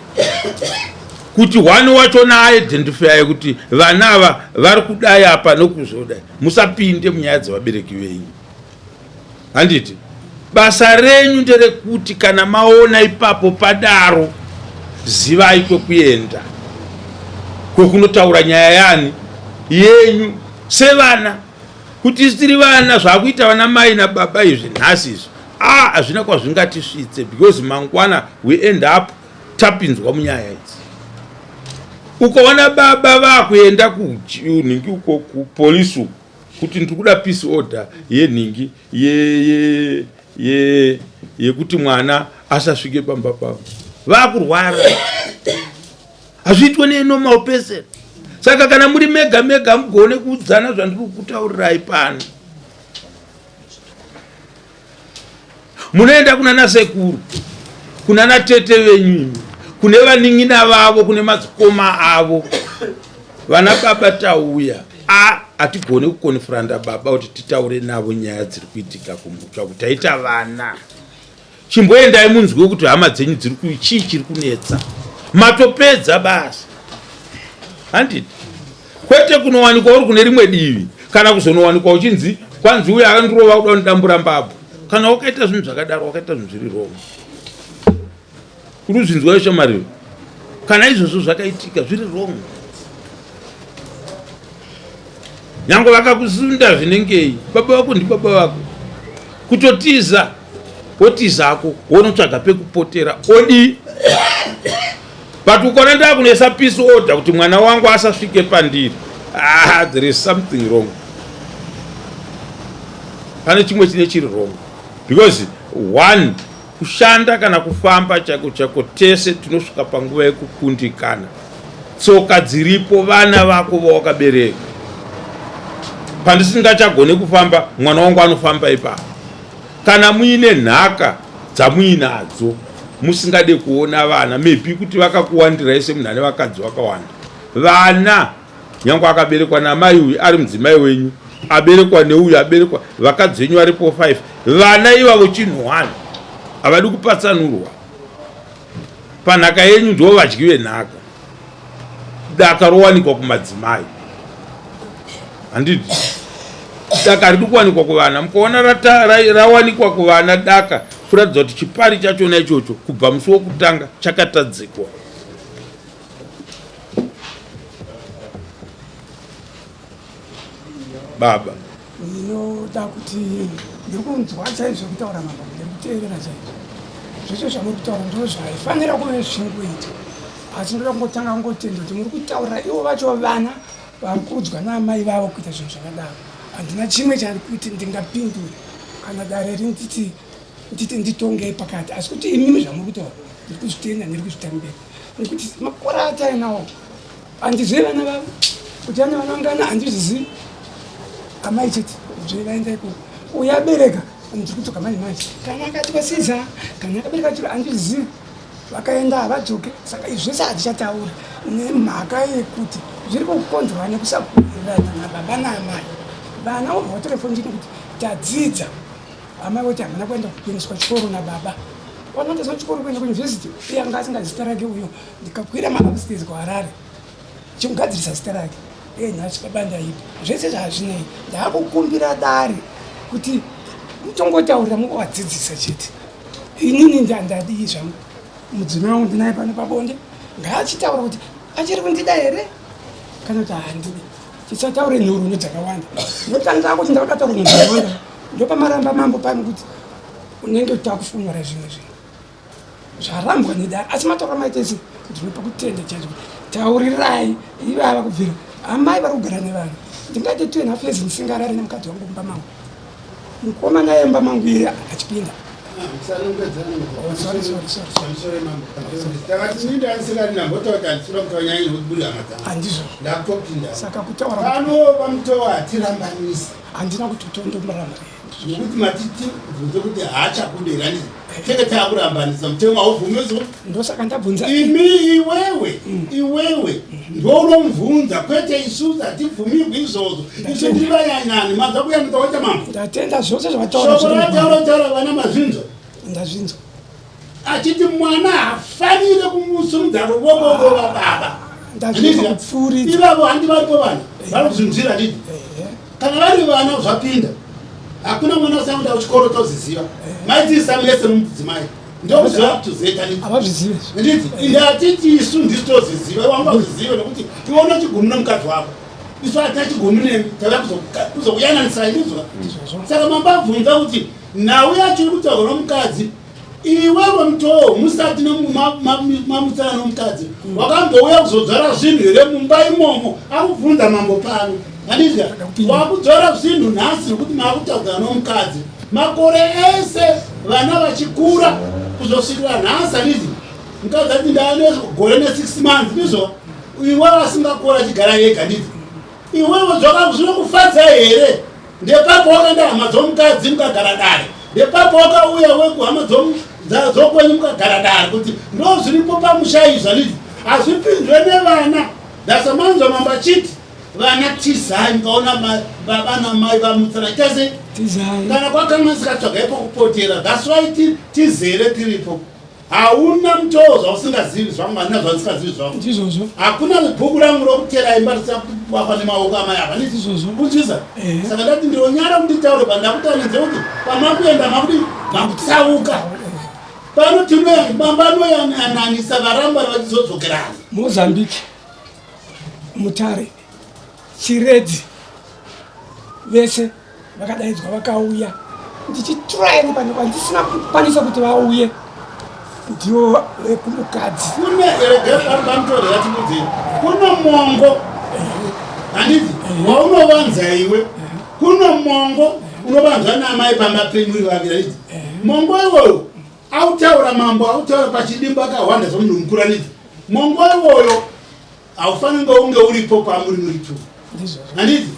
kuti one wachona aidentifyaye kuti vana ava vari kudai apa nokuzodai. Musapinde munyaya dzevabereki venyu, handiti? Basa renyu nderekuti kana maona ipapo padaro, zivai kwekuenda kwekunotaura nyaya yani yenyu sevana, kuti isu tiri vana. Zvakuita vana mai nababa izvi nhasi izvi, a hazvina kwazvingatisvitse, because mangwana we end up tapinzwa munyaya idzi. Ukaona baba vakuenda kunhingi uko kupolisi uko kuti ndiri kuda peace order yenhingi yekuti mwana asasvike pamba pavo, vakurwara. Hazviitwe nenormal person. Saka kana muri mega mega mugone kuudzana zvandiri kutaurirai pano. Munoenda kuna nasekuru, kuna natete venyu imi, kune vanin'ina vavo, kune madzikoma avo. Vana baba tauya, a hatigone kukonfranda baba kuti titaure navo nyaya dziri kuitika kumutsva kuti taita vana. Chimboendai munzwe kuti hama dzenyu dziri kui, chii chiri kunetsa. Matopedza basa, handiti? Kwete kunowanikwa uri kune rimwe divi, kana kuzonowanikwa uchinzi kwanzi uyo akandirova kuda kundidambura mbabvu. Kana wakaita zvinhu zvakadaro, wakaita zvinhu zviri wrong. Uri kuzvinzwa shamwari? Kana izvozvo zvakaitika zviri wrong, nyange vakakusunda zvinengei, baba vako ndibaba vako. Kutotiza wotizako, wonotsvaga pekupotera, odii? But ukaona ndakunoisa peace order kuti mwana wangu asasvike pandiri, ah, there is something wrong. Pane chimwe chine chiri wrong, because one Kushanda kana kufamba chaiko chaiko tese tinosvika panguva yekukundikana. Tsoka dziripo vana vako vawakabereka. Pandisingachagone kufamba mwana wangu anofamba ipapo. Kana muine nhaka dzamuinadzo musingade kuona vana maybe kuti vakakuwandirai semunhu ane vakadzi vakawanda. Vana nyange akaberekwa namai uyu ari mudzimai wenyu aberekwa neuyu aberekwa vakadzi venyu varipo 5 vana ivavo chinhu one havadi kupatsanurwa panhaka yenyu ndivo vadyi venhaka daka rowanikwa kumadzimai handiti daka haridi kuwanikwa kuvana mukaona rawanikwa kuvana daka kuratidza kuti chipari chachona ichocho kubva musi wokutanga chakatadzikwa Baba. Ndinoda kuti ndiri kunzwa chaizvo kutaura mambo, ndiri kuteerera chaizvo. Zvese zvamuri kutaura ndizvo zvaifanira kuve zvichingoitwa. Asi ndoda kungotanga kungotenda kuti muri kutaurira ivo vacho vana vari kuudzwa naamai vavo kuita zvinhu zvakadaro. Handina chimwe chakuti ndingapindure kana dare rinditi nditi nditongei pakati asi kuti imimi zvamuri kutaura ndiri kuzvitenda ndiri kuzvitambira. Nekuti makore atainawo handizivi vana vavo kuti vane vana vangana handizvizivi amai chete zve vaenda ikoko uyo abereka ndiri kudzoka manje manje kana akati kwasiza kana akabereka chiro handizvizivi vakaenda havadzoke saka izvi zvese hatichataura nemhaka yekuti zviri kukonzerwa nekusakurirana nababa naamai vana vobva vatora foni chete kuti tadzidza Amai voti hamuna kuenda kuendeswa chikoro nababa. Wanoendeswa chikoro kuenda kuuniversity uye anga asinga zita rake uyo ndikakwira maupstairs kuHarare chimugadzirisa zita rake. Uye nhasi baba ndaipa zvese zvazvinei ndakukumbira dare kuti mutongotaurira mukuvadzidzisa chete. Inini ndadii zvangu mudzimai wangu ndinaye pano pabonde ngaachitaura kuti achiri kundida here kana kuti handidi. Tisataure nhoroondo dzakawanda. Ndotanga kuti ndakuda taura nhoroondo dzakawanda. Ndopamaramba mambo pano kuti unenge utakufunyora zvimwe zvinhu. Zvarambwa nedare asi mataura maita ese ndinopa kutenda chaizvo kuti taurirai ivava kubvira amai vari kugara nevana. Ndingaite 2.5 years ndisingarari nemukadzi wangu mumba mangu. Mukoma naye mumba mangu iye achipinda. Saka kutaura pano pamutowa hatirambanisi. Handina kuti tondomuramba. Nokuti matiti bvunze kuti haachakude here handiti tenge taakurambanisa mutemo haubvumidzwa. Ndosaka ndabvunza. Imi iwewe iwewe ndounomubvunza kwete isusu hatibvumirwi izvozvo. Isu tiri vayanani manzwa kuyanika waita mambo. Ndatenda zvose zvavataura. Shoko rataura taura vana mazvinzwa. Ndazvinzwa. Achiti mwana haafanire kumusumudza ruvoko rova baba. Ndazvinzwa kupfuuridza. Ivavo handi varipo vana vari kuzvinzwira handiti. Kana vari vana zvapinda. Hakuna mwana usina kuenda kuchikoro toziziva. Maidzidzisa mese mudzimai. Ndokuziva to Z handiti. Havazvizive. Handiti ndatiti isu ndisu toziziva iwe wanga uzizive nekuti iwe une chigumi nemukadzi wako. Isu hatina chigumi nemi tauya kuzokuyananisai ndizvo. Saka mambo abvunza kuti nhau yacho iri kutaurwa nomukadzi iwewe mutoo musati mamutsana nomukadzi wakambouya kuzodzvara zvinhu here mumba imomo akubvunza mambo pano handizya wakudzvara zvinhu nhasi nokuti makutaudzana nomukadzi makore ese vana vachikura kuzosvikira nhasi handiti mukadzi ati ndaane gore ne6 months ndizvo iwewe asingakura achigara yega handiti iwewe zvinokufadza here Ndepapo wakaenda hama dzomukadzi mukagara dare. Ndepapo wakauya wekuhama dzokwenyu mukagara dare kuti ndo zviripo pamusha izvi handiti hazvipinzwe nevana. Ndasamanzwa mambo achiti vana tizai mukaona baba namai vamutsana ita sei? Tizai. Kana kwakanganisika tsvagai pokupotera. That's why tizere tiripo. Hauna mutoo zvausingazivi zvangu, handina zvandisingazivi zvangu. Ndizvozvo. Hakuna bhuku rangu rokutera imba risina kuwakwa nemaoko amai ava. Ndizvozvo. Kunzwisa? Eh. Saka ndati ndinonyara kuti nditaure pandakutaura nenzira kuti pamakuenda makudi makutsauka. Pano tinoya mambo anoyananisa varamba vachizodzokerana. Mozambique, Mutare, Chiredzi vese vakadaidzwa vakauya ndichitraya nepane kwandisina kukwanisa kuti vauye ndiwo vekumukadzi. Kune regepamutorera timudzei kuno mongo handiti waunovanza iwe kuno mongo unovanzwa naamai pamba penyu uri vaviri handiti mongo iwoyo. Autaura mambo autaura pachidimbu akahwanda zvomunhu mukuru aniti mongo iwoyo haufaniri unge uripo pamuri muri two handiti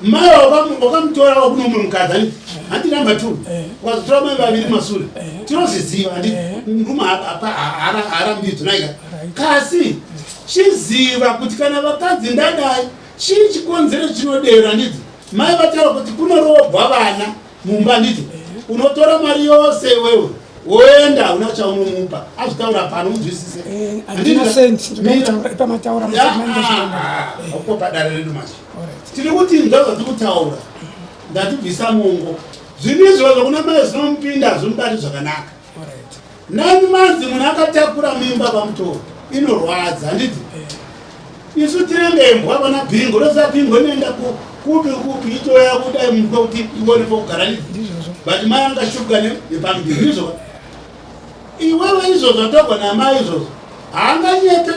mai wakamutora wakuno mumwe mukadzi handiti handiti number two eh. ukazotora mai vaviri masure eh. tinozviziva handiti eh. murume haarambidzo naika kasi chiziva kuti kana vakadzi ndadai chii chikonzero chinodero handiti mai vataura kuti kunoroogwa vana mumba handiti unotora mari yose iwewe woenda hauna chaunomupa azvitaura pano unzwisise eh, uko padare redu manje tiri kuti nzwa zvatiri kutaura ndatibvisa mongo zvinhu izvozvo kuna mai zvinomupinda hazvimubati zvakanaka nani manzi munhu akatakura mimba pamutoro inorwadza handiti eh. isu tinenge imbwa vana bhingo unoziva bhingo inoenda kupi kupi itoya kudai mumba kuti ione pokugara ndizvo but mai angashuka nepamuviri ndizvo iwewe izvozvo atogwa namai izvozvo haanganyepe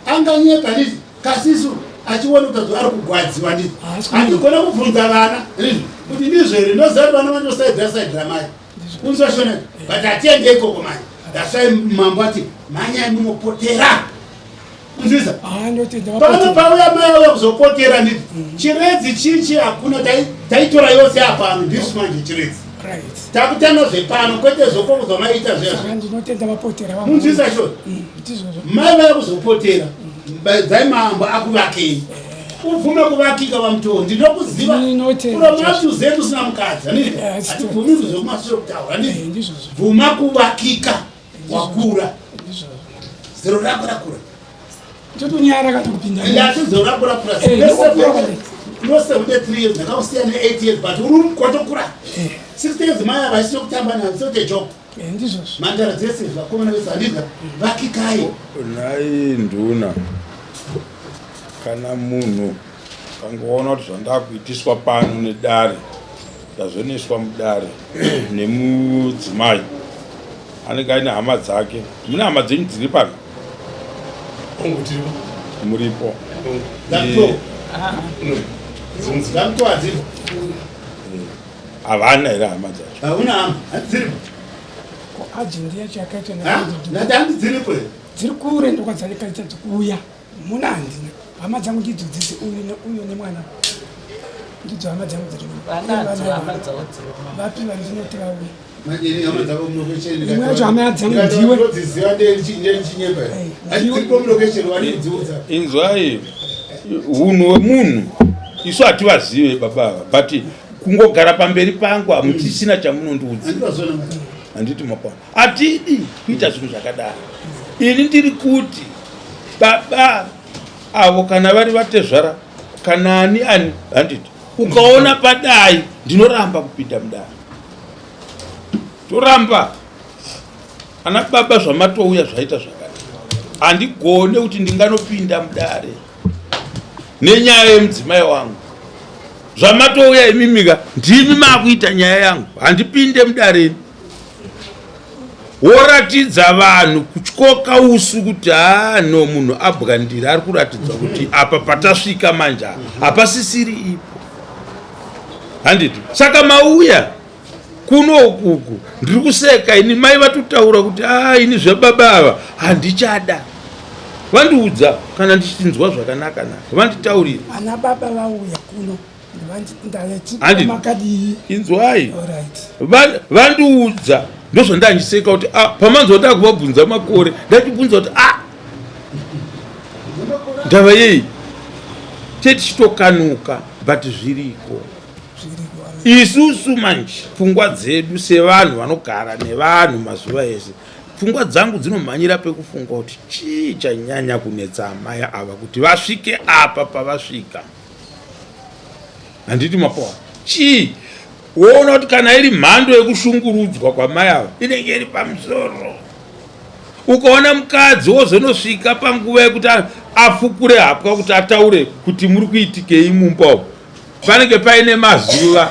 anganyepa ndizvo kasisu achiona kuti ari kugwadziwa ndizvo hatigona kubvunza vana ndizvo kuti ndizvo here ndoziva kuti vana vanosaidira saidira mai kunzwa shona but hatiende ikoko manje that's why mambo ati mhanyai munopotera kunzwisa ah, pano pauya mai auya kuzopotera nditi mm. chiredzi chichi hakuna taitora yose apano ndisu manje chiredzi takutanga zvepano kwete zvokoko zvamaita zviyazvinotenda shona mm, mai vaya kuzopotera mm. dzai mambo akuvakei ubvume kuvakika vamutoo ndinokuziva uromatuzeti usina mukadzi hatibvumirwi zvekumasure kutaura bvuma kuvakika wakura zero rako rakura totonyara kana kupinda ndati zero rako rakura no 73 years ndakausiya ne 8 years but uri kwatokura 60 years mai ava isina kutamba nayo it's not a joke ndizvozvo mhandara dzese vakomana vese handidya vakikai nhai nduna kana munhu kangoona kuti zvandakuitiswa pano nedare ndazonoiswa mudare nemudzimai anenge aine hama dzake mune hama dzenyu dziri pano muripo havana here hama dzacho hauna hama hadziripo ajendi yacho yakaitwa ndati handidziripo here dziri kure ndokwadzakaita dzikuuya Muna handina hama dzangu ndidzo dzese uyu neuyu nemwana ndidzo hama dzangu dziri vapi vandinoti vauye imwe yacho hama dzangu ndiwe inzwai hunhu hwemunhu isu hativazive baba ava but kungogara pamberi pangu hamuchisina chamunondiudza handiti mapano hatidi kuita zvinhu zvakadaro ini ndiri kuti baba avo kana vari vatezvara kana ani ani handiti ukaona padai ndinoramba kupinda mudare toramba ana baba zvamatouya zvaita zvakati handigone kuti ndinganopinda mudare nenyaya yemudzimai wangu zvamatouya imimika ndimi makuita nyaya yangu handipinde mudareni woratidza vanhu kutyoka usu kuti haa no munhu abwandira ari kuratidza kuti apa patasvika manje apa hapasisiri ipo handiti saka mauya kuno ukuku ndiri kuseka ini mai vatotaura kuti a ini zvababa ava handichada vandiudza kana ndichinzwa zvakanaka naka vanditaurira ana baba vauya kuno Inzwai vandiudza ndozvandandiseka kuti ah, pamanzwa kuti akuvabvunza makore ndachibvunza kuti a ah, ndava yei tetichitokanuka but zviriko isusu manje pfungwa dzedu sevanhu vanogara nevanhu mazuva ese pfungwa dzangu dzinomhanyira pekufunga kuti chii chanyanya kunetsa amai ava kuti vasvike apa pavasvika handiti mapoa chii woona kuti kana iri mhando yekushungurudzwa kwamai ava inenge iri pamusoro ukaona mukadzi wozonosvika panguva yekuti afukure hapwa kuti ataure kuti muri kuitikei mumba umu panenge paine mazuva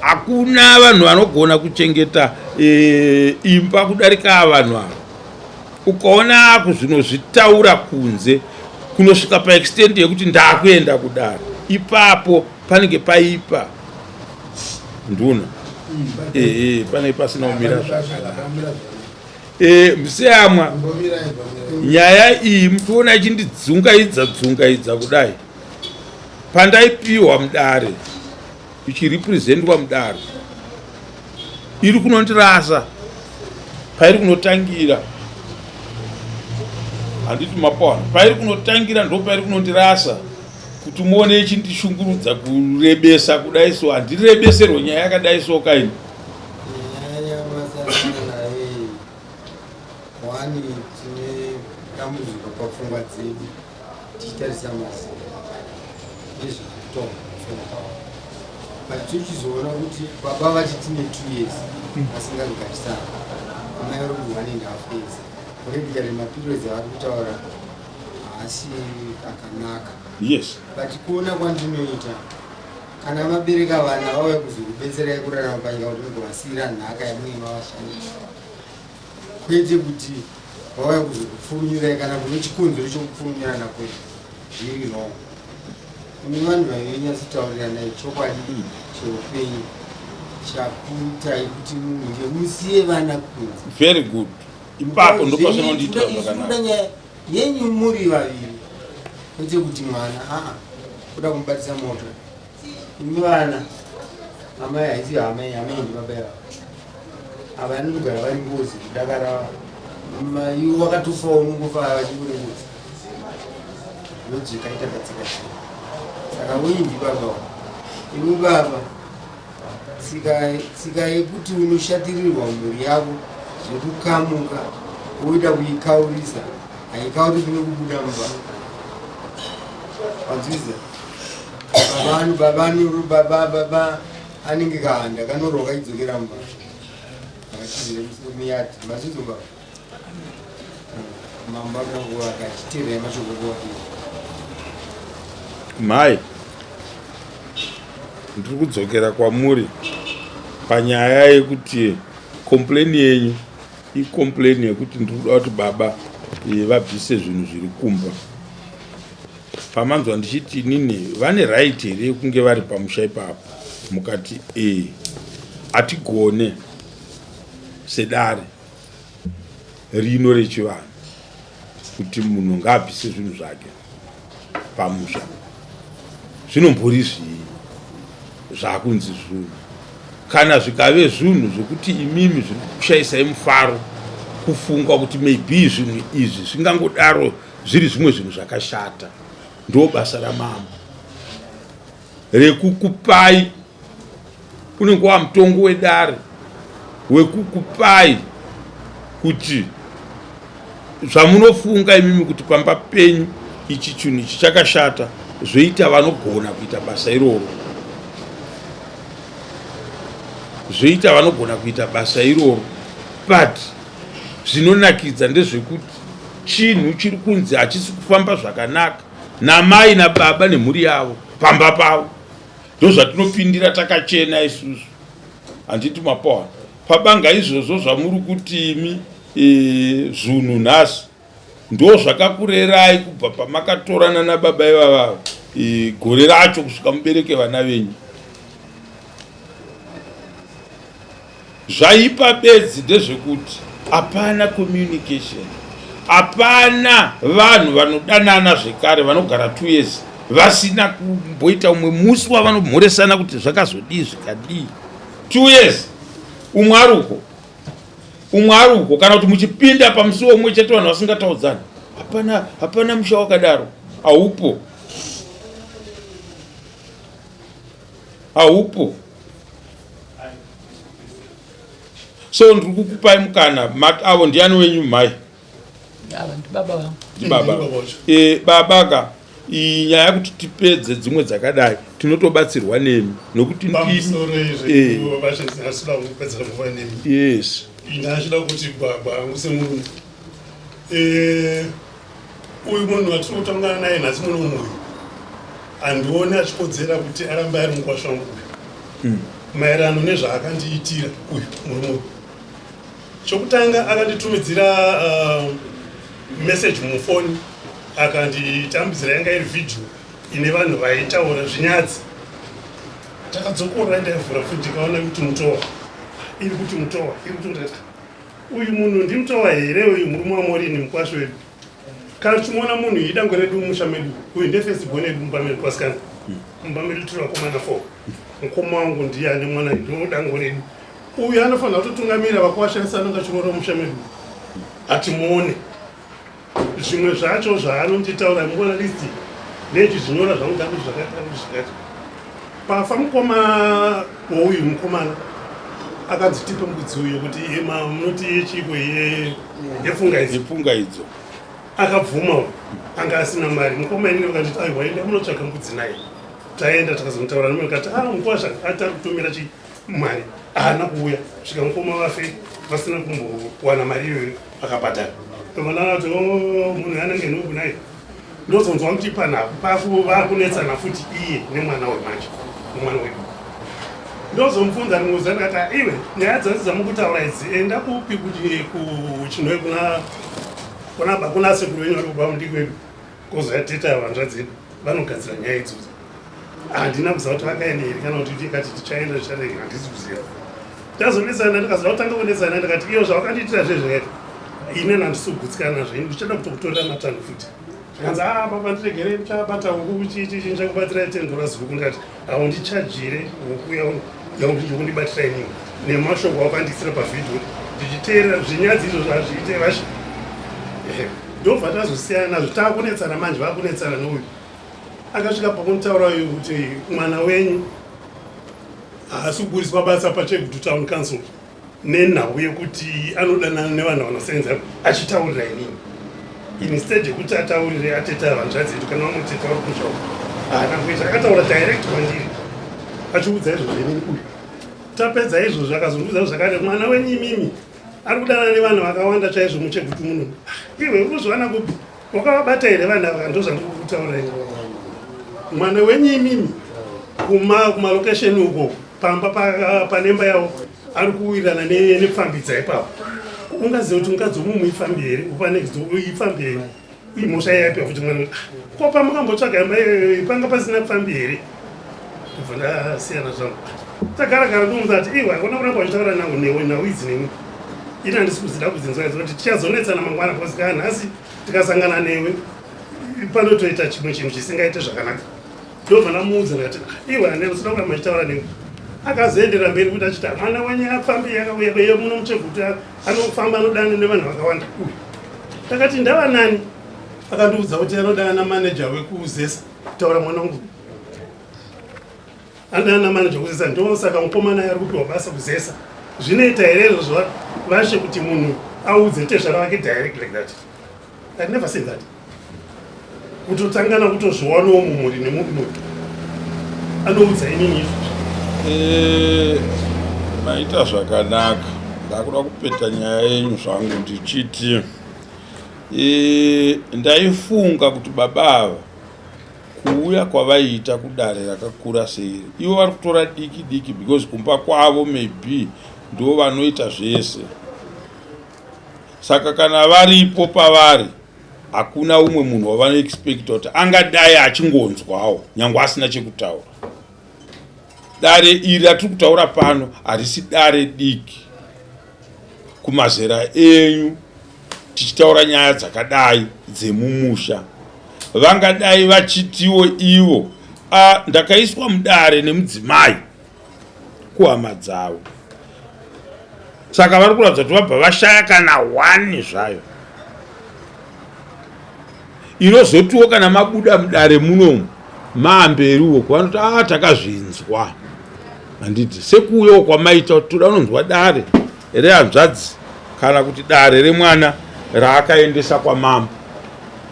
hakuna vanhu vanogona kuchengeta e, imba kudarika vanhu ava ukaona akuzvinozvitaura kunze kunosvika paextent yekuti ndakuenda kudaro ipapo panenge paipa nduna. Ehe, pane pasina kumira zvakanaka. E, museyamwa nyaya iyi muchiona ichindidzungaidza dzungaidza kudai pandaipiwa mudare ichirepresentwa mudare iri kunondirasa pairi kunotangira handiti mapona pairi kunotangira ndo pairi kunondirasa kuti muone ichindishungurudza kurebesa kudai so handirebeserwe nyaya yakadai so kaini Wani tine dambudziko papfungwa dzedu tichitarisa mazera nezvekutonga pfungwa but tochizoona kuti baba vati tine two years vasingagarisana amai vari kuti one and half years already maperiods avari kutaura haasi akanaka yes but kuona kwandinoita kana mabereka vana vauya kuzokubetserai kurarama panyika kuti mugovasiira nhaka yamunenge mavashandisa kwete kuti vauya kuzokupfunyurai kana kune chikonzero chokupfunyurana kwenyu zviri wrong imi vanhu vaviri nyatsotauriranai chokwadi cheupenyu chakuitai kuti munge musiye vana kunze very good ipapo ndopazvinondiitira zvakanaka nyaya yenyu muri vaviri kwete kuti mwana aa kuda kumubatisa moto imi vana amai haisi amai amai ndibaba yavo ava anogara vari ngozi kudakara iwo wakatofa unongofa vachingori ngozi ndodzvikaita katsika chii saka wenyu ndibaba iwe baba tsika tsika yekuti unoshatirirwa mhuri yako zvekukamuka woita kuikaurisa haikaurisi nekubuda mumba wanzwisa baba baba baba anenge kahanda kanorwa kaidzokera mumba akatizire muyadhi mazvidzo baba mambo akanguva akachiteerera mashoko kuwapira mhai ndiri kudzokera kwamuri panyaya yekuti complain yenyu icomplain yekuti ndiri kuda kuti baba eh, vabvise zvinhu zviri kumba pamanzwa ndichiti inini vane right here yekunge vari pamusha ipapo mukati e hatigone sedare rino rechivanhu kuti munhu ngaabvise zvinhu zvake pamusha zvinombori zvii zvakunzi zvinhu kana zvikave zvinhu zvekuti imimi zviri kukushaisai mufaro kufunga kuti maybe zvinhu izvi zvingangodaro zviri zvimwe zvinhu zvakashata ndo basa ramambo rekukupai unenge wamutongo wedare wekukupai kuti zvamunofunga imimi kuti pamba penyu ichi chinhu ichi chakashata zvoita vanogona kuita basa iroro zvoita vanogona kuita basa iroro but zvinonakidza ndezvekuti chinhu chiri kunzi hachisi kufamba zvakanaka namai nababa nemhuri yavo pamba pavo ndozvatinopindira takachena isusu handiti mapoa pabanga izvozvo zvamuri kuti imi e, zvunhu nhasi ndo zvakakurerai kubva pamakatorana nababa ivavavo e, gore racho kusvika mubereke vana venyu Zvaipa bedzi ndezvekuti hapana communication, hapana vanhu vanodanana zvekare vanogara two years vasina kumboita umwe musi wavanomhoresana kuti zvakazodii zvikadii. Two years umwe ari uko umwe ari uko, kana kuti muchipinda pamusiwo umwe chete vanhu vasingataudzani. Hapana, hapana musha wakadaro, haupo, haupo. So ndiri kukupai mukana avo ndiani wenyu mhai? Ava ndibaba vangu. Ndibaba. Eh, baba ka iyi nyaya yekuti tipedze dzimwe dzakadai tinotobatsirwa nemi nokuti pamusoro izvi eh. vachida kupedzera nguva nemi. Yes. Ndachida kuti baba angu semurume eh uyu munhu watiri kutangana naye nhasi muno uyu handioni achikodzera kuti arambe ari mukwasha wangu uyu maererano nezvaakandiitira uyu murume uyu chokutanga akanditumidzira uh, message mufoni akanditambidzira yanga iri vhidhiyo ine vanhu vaitaura zvinyadzi takadzokorora ndaivhura futi ndikaona kuti mutowa Iri kuti mutowa, iri kuti ndikati uyu munhu ndimutowa here uyu murume waMorini mukwasha wedu? Kana tichimuona munhu idangwe redu mumusha medu, uyu ndefirst born yedu mumba medu vasikana. Mumba medu tiri vakomana 4. Mukoma wangu ndiye ane mwana ndo dangwe redu. Uyu anofanira kutotungamira vakwasha vese anenge achiroora mumusha medu. Hatimuone. Zvimwe zvacho zvaanonditaura muona list nechizvinyora zvangu ndakuti zvakati ndakuti zvakati. Pafa mukoma wouyu mukomana akanzi tipe mbudzi uyu kuti munoti yechiko yepfungaidzo. Yepfungaidzo. Akabvuma anga asina mari. Mukoma inini vakanditi aiwa enda munotsvaga mbudzi naye. Taenda takazonotaura nemwe akati ah mukwasha ati ari kutumira chi mari haana kuuya svika mukoma vafe vasina kumbowana mari iyoyo vakabhadhara. Vana vati oh munhu anenge nhubu naye. Ndozonzwa kuti panhapu vakunetsana futi iye nemwana wemanje mwana wedu. Ndozomubvunza rimwe zuva ndikati ah, iwe nyaya dzose dzamukutaura idzi enda kupi kuti kuchinhoyi kuna kuna kuna sekuru venyu vari kubva mudiki wedu kozateta hanzvadzi yedu vanogadzira nyaya idzodzo. Handina kuziva kuti vakaenda here kana kuti tikati tichaenda zvichadai handisi kuziva. Tazonetsana ndikazoda kutanga kunetsana ndikati iyo zvavakandiitira zvezvakaita ini handisi kugutsikana nazvo ini ndichada kutokutorera matanho futi. Zvikanzi ah baba ndiregerei ndichabata huku chichi ndichakubatsirai ten dollars huku ndikati haundichajire huku yaundibatira inini nemashoko awakandiisira pavhidhiyo ndichiteerera zvinyadzi izvozvo hazviite vashe. Ndobva tazosiyana nazvo takunetsana manje vakunetsana neuyu. Akasvika pakunitaura uyu kuti mwana wenyu haasi kuburiswa basa paChegutu Town Council nenhau yekuti anodanana nevanhu vanosenza achitaurira inini instead yekuti ataurire atete hanzvadzi yedu kana vamwe tete vari kumusha uko haana kuita akataura direct kwandiri achiudza izvozvo inini uyu tapedza izvozvo akazondiudza zvakare mwana wenyu imimi ari kudanana nevanhu vakawanda chaizvo muChegutu muno. Iwe uri kuzviwana kupi? Wakavabata here vanhu ava? Ndozvandiri kukutaura ini. Mwana wenyu imimi kuma kumalokesheni uko pamba panemba yavo ari kuwirirana nepfambi ipapo. Ungaziva kuti mukadzi womumu ifambi here? Upanext ifambi here? Imhosva yapi futi mwana? Ko pamukambotsvaga imba iyoyo panga pasina pfambi here? Ndobva ndasiyana zvangu. Tagara gara ndomuudza ati iwe hakuna kuramba uchitaura nangu newe nhau idzi neni. Ini handisi kuzida kudzinzwa idzi kuti tichazonetsana mangwana because kana nhasi tikasangana newe panotoita chimwe chinhu chisingaite zvakanaka. Ndobva ndamuudza ndikati iwe handina kuramba uchitaura newe. Akazoendera mberi kuti achiti mwana wenyu apfambi yakauya muno muChegutu anofamba anodana nevanhu vakawanda. Takati ndava nani? Akandiudza kuti anodana namaneja wekuZESA kutaura mwana wangu. Anodana namaneja wekuZESA ndosaka mukomana ari kupiwa basa kuZESA. Zvinoita here izvozvo vashe kuti munhu audze tezvara vake direct like that? I've never seen that. Kutotangana kutozviwanawo mumhuri nemurume anoudza inini izvozvo. Maita zvakanaka. Ndakuda kupeta nyaya yenyu zvangu ndichiti ndaifunga kuti baba ava kuuya kwavaiita kudare rakakura seiri ivo vari kutora diki diki because kumba kwavo maybe ndo vanoita zvese saka kana varipo pavari hakuna umwe munhu wavanoexpecta kuti angadai achingonzwawo nyange asina chekutaura. Dare iri ratiri kutaura pano harisi dare diki kumazera enyu tichitaura nyaya dzakadai dzemumusha vangadai vachitiwo ivo ndakaiswa mudare nemudzimai kuhama dzavo saka vari kuratidza kuti vabva vashaya kana one zvayo inozotiwo kana mabuda mudare munomu maamberiwo kuvanoti a takazvinzwa handiti sekuuyawo kwamaita kuti toda unonzwa dare rehanzvadzi kana kuti dare remwana raakaendesa kwamambo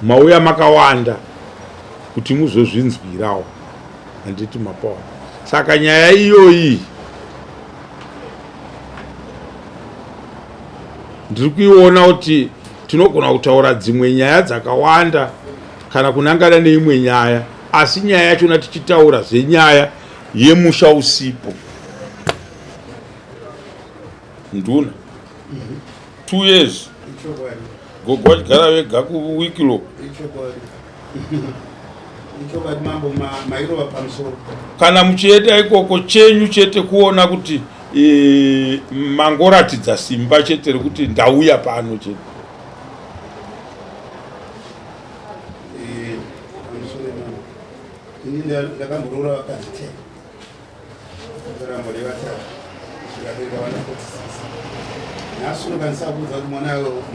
mauya makawanda kuti muzozvinzwirawo handiti mapawa saka nyaya iyoyi ndiri kuiona kuti tinogona kutaura dzimwe nyaya dzakawanda kana kunangana neimwe nyaya asi nyaya yachona tichitaura zvenyaya yemusha usipo nduna 2 years gogo vachigara vega kuWicklow. Ichokwadi mambo, mairova pamusoro. Kana muchienda ikoko chenyu chete kuona kuti e, mangoratidza simba chete rekuti ndauya pano chete Ini ndakamboroora vakadzi ten ndakaramba nevatatu zvikabereka vana 46 nhasi unokwanisa kuudza kuti mwana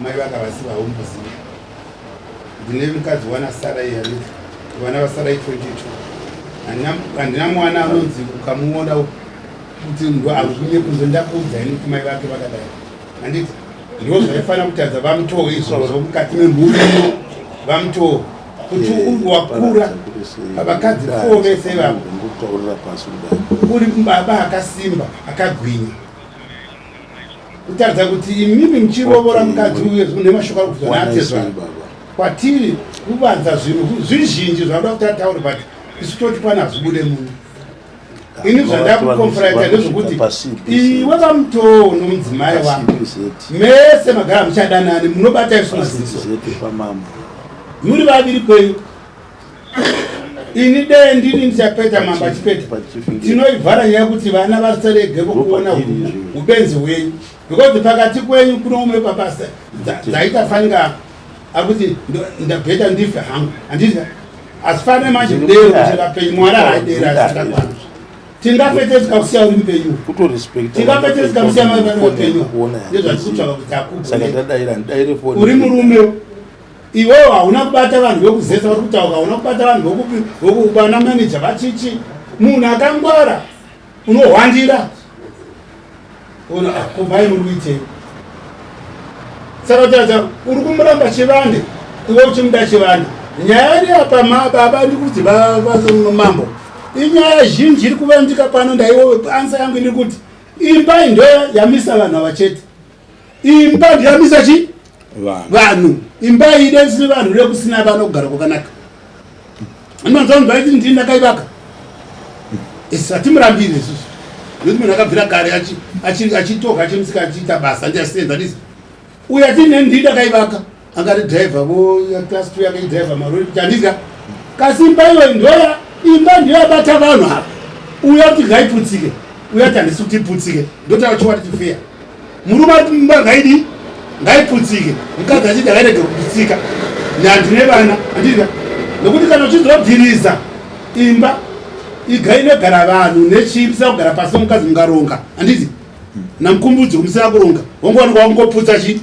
mai vake havasi vaumboziva ndine mukadzi wana sarai yaneti vana vasarai 22 handina mwana anonzi ukamuona kuti ndo kunze ndakuudza ini kuti mai vake vakadai handiti ndo zvaifanira kutadza vamutoo izvozvo mukati memhuri ino vamutoo kuti eh, wakura pavakadzi fo vese ivavo uri baba akasimba akagwinya kutaridza kuti imimi muchirovora mukadzi uye nemashoko ari kubva naatezvara kwatiri kuvanza zvinhu zvizhinji zvanoda kuti ataure but isu toti pane hazvibude muno ini zvandakukonfronta ndezvokuti iwe vamutoo nomudzimai wako mese magara muchadanani munobata isu maziso muri vaviri kwenyu ini dee ndini ndichapeta mambo achipeta tinoivhara nyaya yekuti vana vasarege vokuona ubenzi hwenyu because pakati kwenyu kuno umwe pabasa dzaita fanika akuti ndabheta ndife hangu handiti asi fane manje kudero kuti vapenyu mwari haidera asitakwana tingapete tikakusiya uri mupenyu tingapete tikakusiya mai vari vapenyu ndezvatikutsvaka kuti akugone uri murume iwewo hauna kubata vanhu vekuzesa vari kutaura hauna kubata vanhu vekupi vekubana manager vachichi munhu akangwara unohwandira ona ah, kumbai muri kuitei saka tata uri kumuramba chivande iwe uchimuda chivande nyaya iri apa baba ndiri kuti mambo inyaya zhinji iri kuvandika pano ndaiwo ansa yangu iri kuti imba ndo yamisa vanhu ava chete imba ndiyamisa chi vanhu imba iyi dai vanhu rekusina vanogara kwakanaka Anonzwa vanhu vaiti ndini ndakaivaka. Isu hatimurambiri isusu. Nekuti munhu akabvira kare achitoka achimusika achiita basa ndi achisenza ndisi. Uyu ati neni ndini ndakaivaka. Angari driver vo class 2 yake driver marori kuti handidya. Kasi imba iyoyi ndoya imba ndiyo yabata vanhu ava. Uyu ati ngaiputsike. Uyu ati handisi kuti iputsike. Ndotaura chokwadi chifeya. Murume ari mumba ngaidi ngaiputsike, mukadzi achiti ngairege kuputsika. Ndine vana handika nekuti kana uchizobviriza imba iga inogara vanhu nechii musina kugara pasi nomukadzi mungaronga handiti namukumbudzi musina kuronga wangowanikwa wangoputsa chi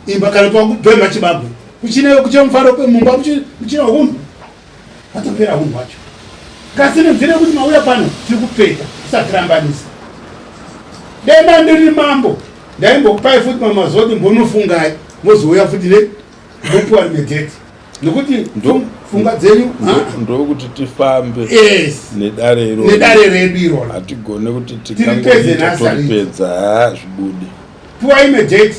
imba kana kuti wangubhemha chibabwe kuchine kuchine mufaro mumba kuchine hunhu Patopera hunhu hwacho. Kasi nenzira yekuti mauya pano tiri kupeta tisatirambanisa. Denda ndiri mambo ndaimbokupai futi mamazoti mbonofungai mozouya futi ne mopiwa rimwe date nekuti funga dzenyu ndokuti tifambe yes. nedare iro nedare redu irona hatigone kuti tiripedze nhasi haa zvibude puwai imwe date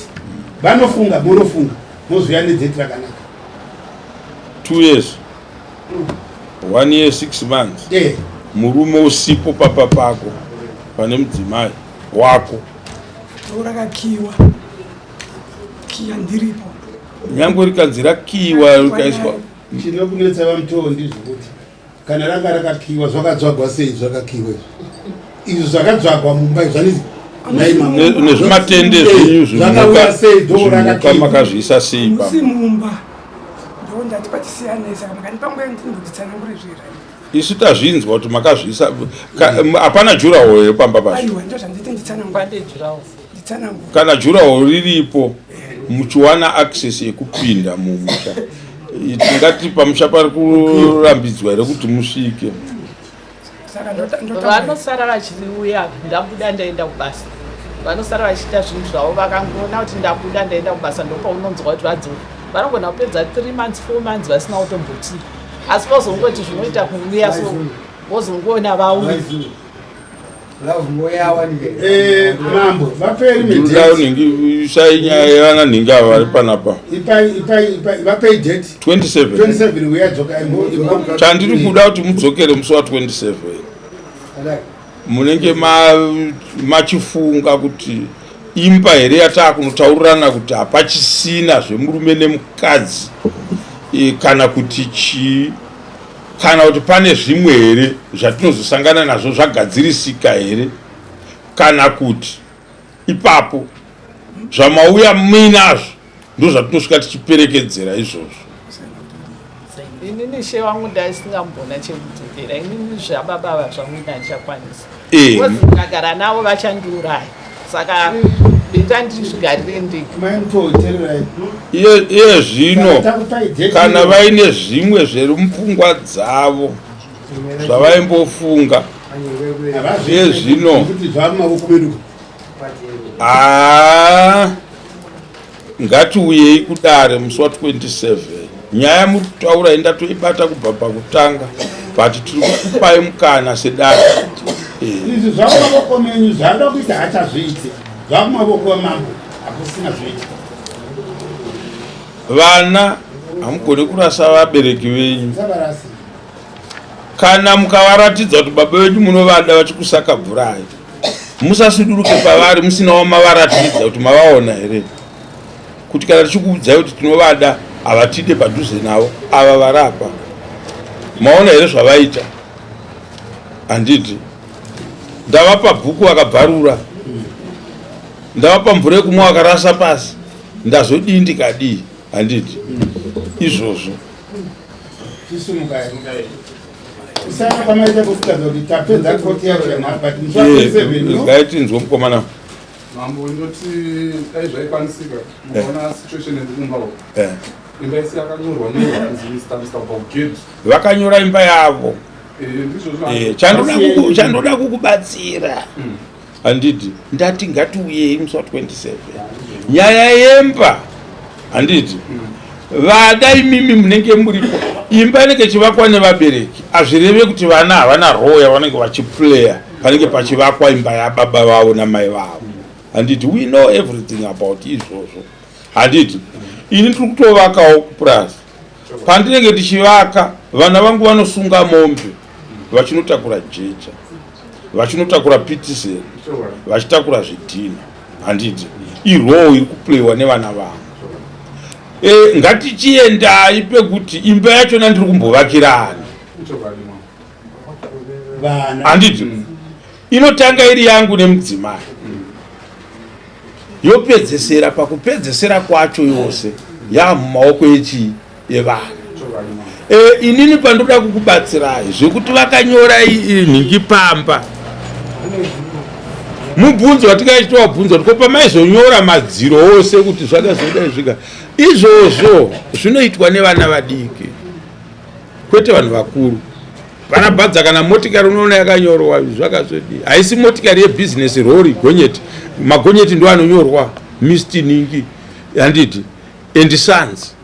vanofunga monofunga mozouya nedate rakanaka two years one year six months yeah. Murume usipo papa pako pane mudzimai wako rakakiwa kiya ndiripo nyangwe rikanzi rakiwa rikaiswa chinokunetsa vamutoo ndizvokuti kana ranga rakakiwa zvakadzvagwa sei zvakakiwa izvi izvi zvakadzvagwa mumba izvi zvanizi nezvimatende zvenyu zvimhuka makazviisa sei pa mumba ndondati patisiyanei saka makandipa nguva yandinombotsanangure zvira isu tazvinzwa kuti makazviisa hapana juraho here pamba pacho kana juraho riripo muchiwana access yekupinda mumusha tingati pamusha pari kurambidzwa here kuti musvike vanosara vachiuya ndabuda ndaenda kubasa vanosara vachiita zvinhu zvavo vakangoona kuti ndabuda ndaenda kubasa ndopaunonzwa kuti vadzoka vanogona kupedza three months four months vasina kutombotii asi vozongoti zvinoita kuuya so vozongoona vauya Eh, mambo vapei nhingi isai nyaya yevana nhingi ava vari panapa vapei date 27 27 uya dzoka chandiri kuda kuti mudzokere musi wa 27 munenge machifunga kuti imba here yataakunotaurirana kuti hapachisina zvemurume nemukadzi e, kana kuti chii kana kuti pane zvimwe here zvatinozosangana nazvo zvagadzirisika here Kana kuti ipapo zvamauya muinazvo ndozvatinosvika tichiperekedzera izvozvo. Inini she wangu ndaisingamboona chekudzokera inini zvababa ava zvangu ndandichakwanisa eh. ndikagara navo vachandiuraya saka beta ndizvigarire ndega. Iye zvino kana vaine zvimwe zviri mupfungwa dzavo zvavaimbofunga iye zvino haa ngatiuyei kudare musi wa 27 nyaya muri kutaura indatoibata kubva pakutanga but tiri kukupai mukana sedare eh. izvi zvakumavoko menyu zvaada kuita hachazviiti zvakumavoko amambo hakusina zvoitika vana hamugone kurasa vabereki venyu kana mukavaratidza kuti baba vedu munovada vachikusakabvurai musasuduruke pavari musina wamavaratidza kuti mavaona here kuti kana tichikuudzai kuti tinovada havatide padhuze navo ava varapa maona here zvavaita handiti ndavapa bhuku vakabvarura ndavapa mvura yekumwa vakarasa pasi ndazodii ndikadii handiti izvozvo ngaitinzwe mukomana Mambo ndoti dai zvaikwanisika mukaona eh. situation yedu kumba uko eh. imba isi yakanyorwa nyorwa kunzi Mr. Mr. Boged vakanyora imba yavo eh, chandoda kukubatsira hmm. handiti ndati ngatiuyei musi wa 27 nyaya yemba handiti hmm. vada imimi munenge muripo imba inenge ichivakwa nevabereki hazvireve kuti vana havana role yavanenge vachiplayer panenge pachivakwa imba yababa vavo namai vavo handiti we know everything about izvozvo handiti ini tiri kutovakawo kupurazi pandinenge tichivaka vana vangu vanosunga mombe vachinotakura jecha vachinotakura pitiseni vachitakura zvidhina handiti iroo iri kuplewa nevana vangu e, ngatichiendai pekuti imba yachona ndiri kumbovakirani handiti inotanga iri yangu nemudzimai yopedzesera pakupedzesera kwacho yose yamumaoko echii evanhu e, inini pandoda kukubatsirai zvekuti vakanyora nhingi pamba mubvunzo watingaitowabvunza kuti ko pamaizonyora madziro ose kuti zvakazodai zvika izvozvo zvinoitwa nevana vadiki kwete vanhu vakuru vana bhadza kana motikari unoona yakanyorwa zvakazodii haisi motikari yebhizinesi rori gonyeti magonyeti ndo anonyorwa mr ningi handiti and sons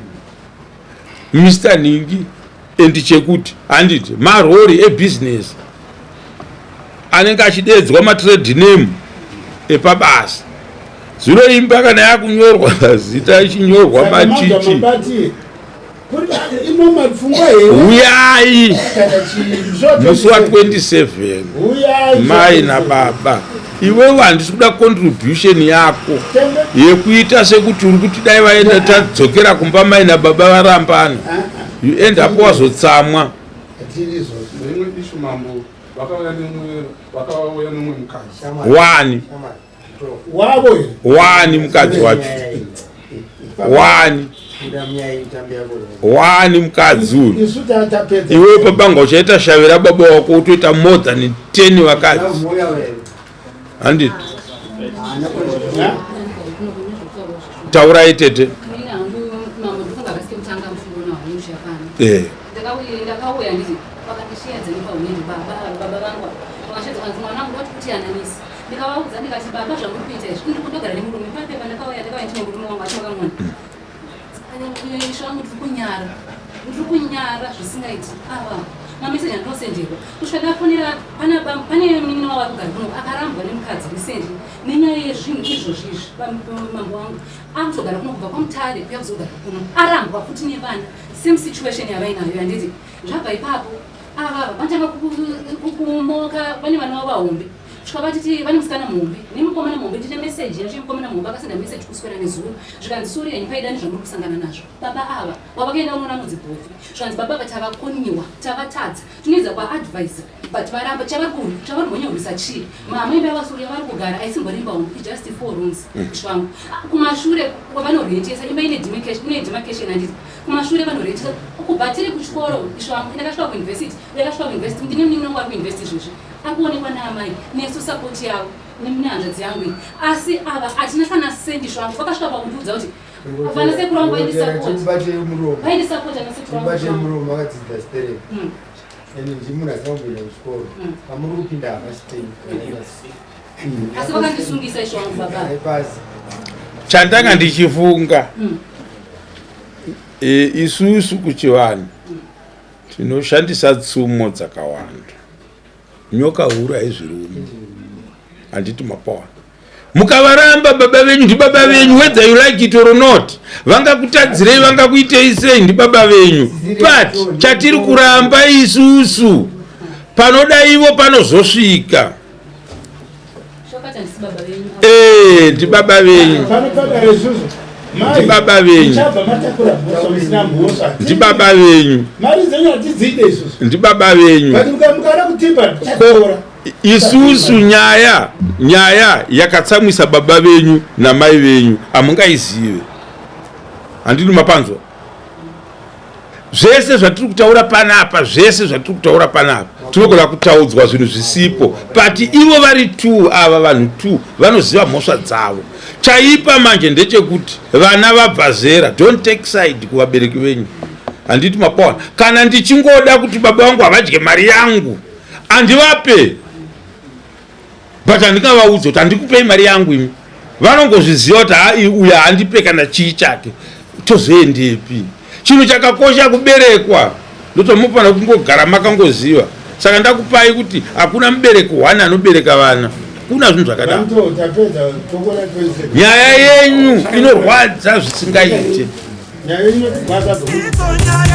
mr ningi and chekuti handiti marori ebhizinesi anenge achideedzwa matrade name epabasa zvino imba kana yakunyorwa zita ichinyorwa machichi Huyai musi wa 27 mai nababa iwewe handisi kuda contribution yako yekuita sekuti uri kuti dai vaenda tadzokera kumba mai nababa varambana you end up wazotsamwa wani wani mukadzi wacho wani wani mukadzi uyu iwe pabanga uchaita shavi rababa wako utoita more than 10 vakadzi handiti taurai tete eh. Ndikavaudza ndikati baba zvamuri kuita izvi ndiri kundogara nemurume pape pandakauya ndakauya ndine murume wangu achimakamuona ishe wangu ndiri kunyara ndiri kunyara zvisingaiti ava mameseji andinosenderwa kusvika ndafonera pane munin'ina wavo ari kugara kuno akarambwa nemukadzi recently nenyaya yezvinhu izvozvi izvi mambo wangu akutogara kuno kubva kwamutare kuya kuzogara kuno arambwa futi nevana same situation yavainayo yanditi zvabva ipapo ava ava vanotanga kumoka vane vana vavo vahombe. Svika vatiti vane musikana muhombe nemukomana muhombe ndine message yacho yemukomana muhombe akasenda message kuswera nezuro zvikanzi sori henyu paida nezvamuri kusangana nazvo baba ava wavakaenda unoona anonzi bhofi zvikanzi baba ava tavakoniwa tavatadza tinoedza kuvaadvisa but varamba chavari kumhonyorwisa chii mama imba yavasuri yavari kugara aisimbori imba hombe just four rooms mm. zvangu kumashure vanorentesa imba ine demarcation handiti kumashure vanorentesa kubva tiri kuchikoro zvangu ndakasvika kuuniversity ndakasvika kuuniversity ndine munin'ina wangu ari kuuniversity izvezvi akuonekwa naamai nesu support yavo nehanzvadzi yangu iyi asi ava hatina kana sendi zvangu vakasvika pakundiudza kuti vana sekuru vangu vaindisapota nasekuru vangu vakadzidza sterek hmm. ende ndimunhu asina kumboenda kuchikoro hmm. pamuri kupinda hapasi penyu hmm. asi vakandisungisa isvo vangu baba chandanga ndichifunga e, isusu kuchivanhu tinoshandisa tsumo dzakawanda nyoka huru haizvirumi handiti mapawa mukavaramba baba venyu ndibaba venyu whether you like it or not vangakutadzirei vangakuitei sei ndibaba venyu but chatiri kuramba isusu panoda ivo panozosvika Eh, ndibaba venyu ndibaba venyu ndibaba venyu ndibaba venyu isusu nyaya nyaya yakatsamwisa baba venyu namai venyu hamungaizive handidi mapanzwa zvese zvatiri kutaura panapa zvese zvatiri kutaura panapa tinogona kutaudzwa zvinhu zvisipo but ivo vari two ava vanhu two vanoziva mhosva dzavo chaipa manje ndechekuti vana vabva zera don't take side kuvabereki venyu handiti mapaona kana ndichingoda kuti baba vangu havadye mari yangu andivape but handingavaudze kuti handikupei mari yangu imi vanongozviziva kuti ha uyo handipe kana chii chake tozoendepi chinhu chakakosha kuberekwa ndotomufanira kungogara makangoziva saka ndakupai kuti hakuna mubereki one anobereka vana kuna zvinhu zvakadaro nyaya yenyu inorwadza zvisingaite nyaya inotirwadza.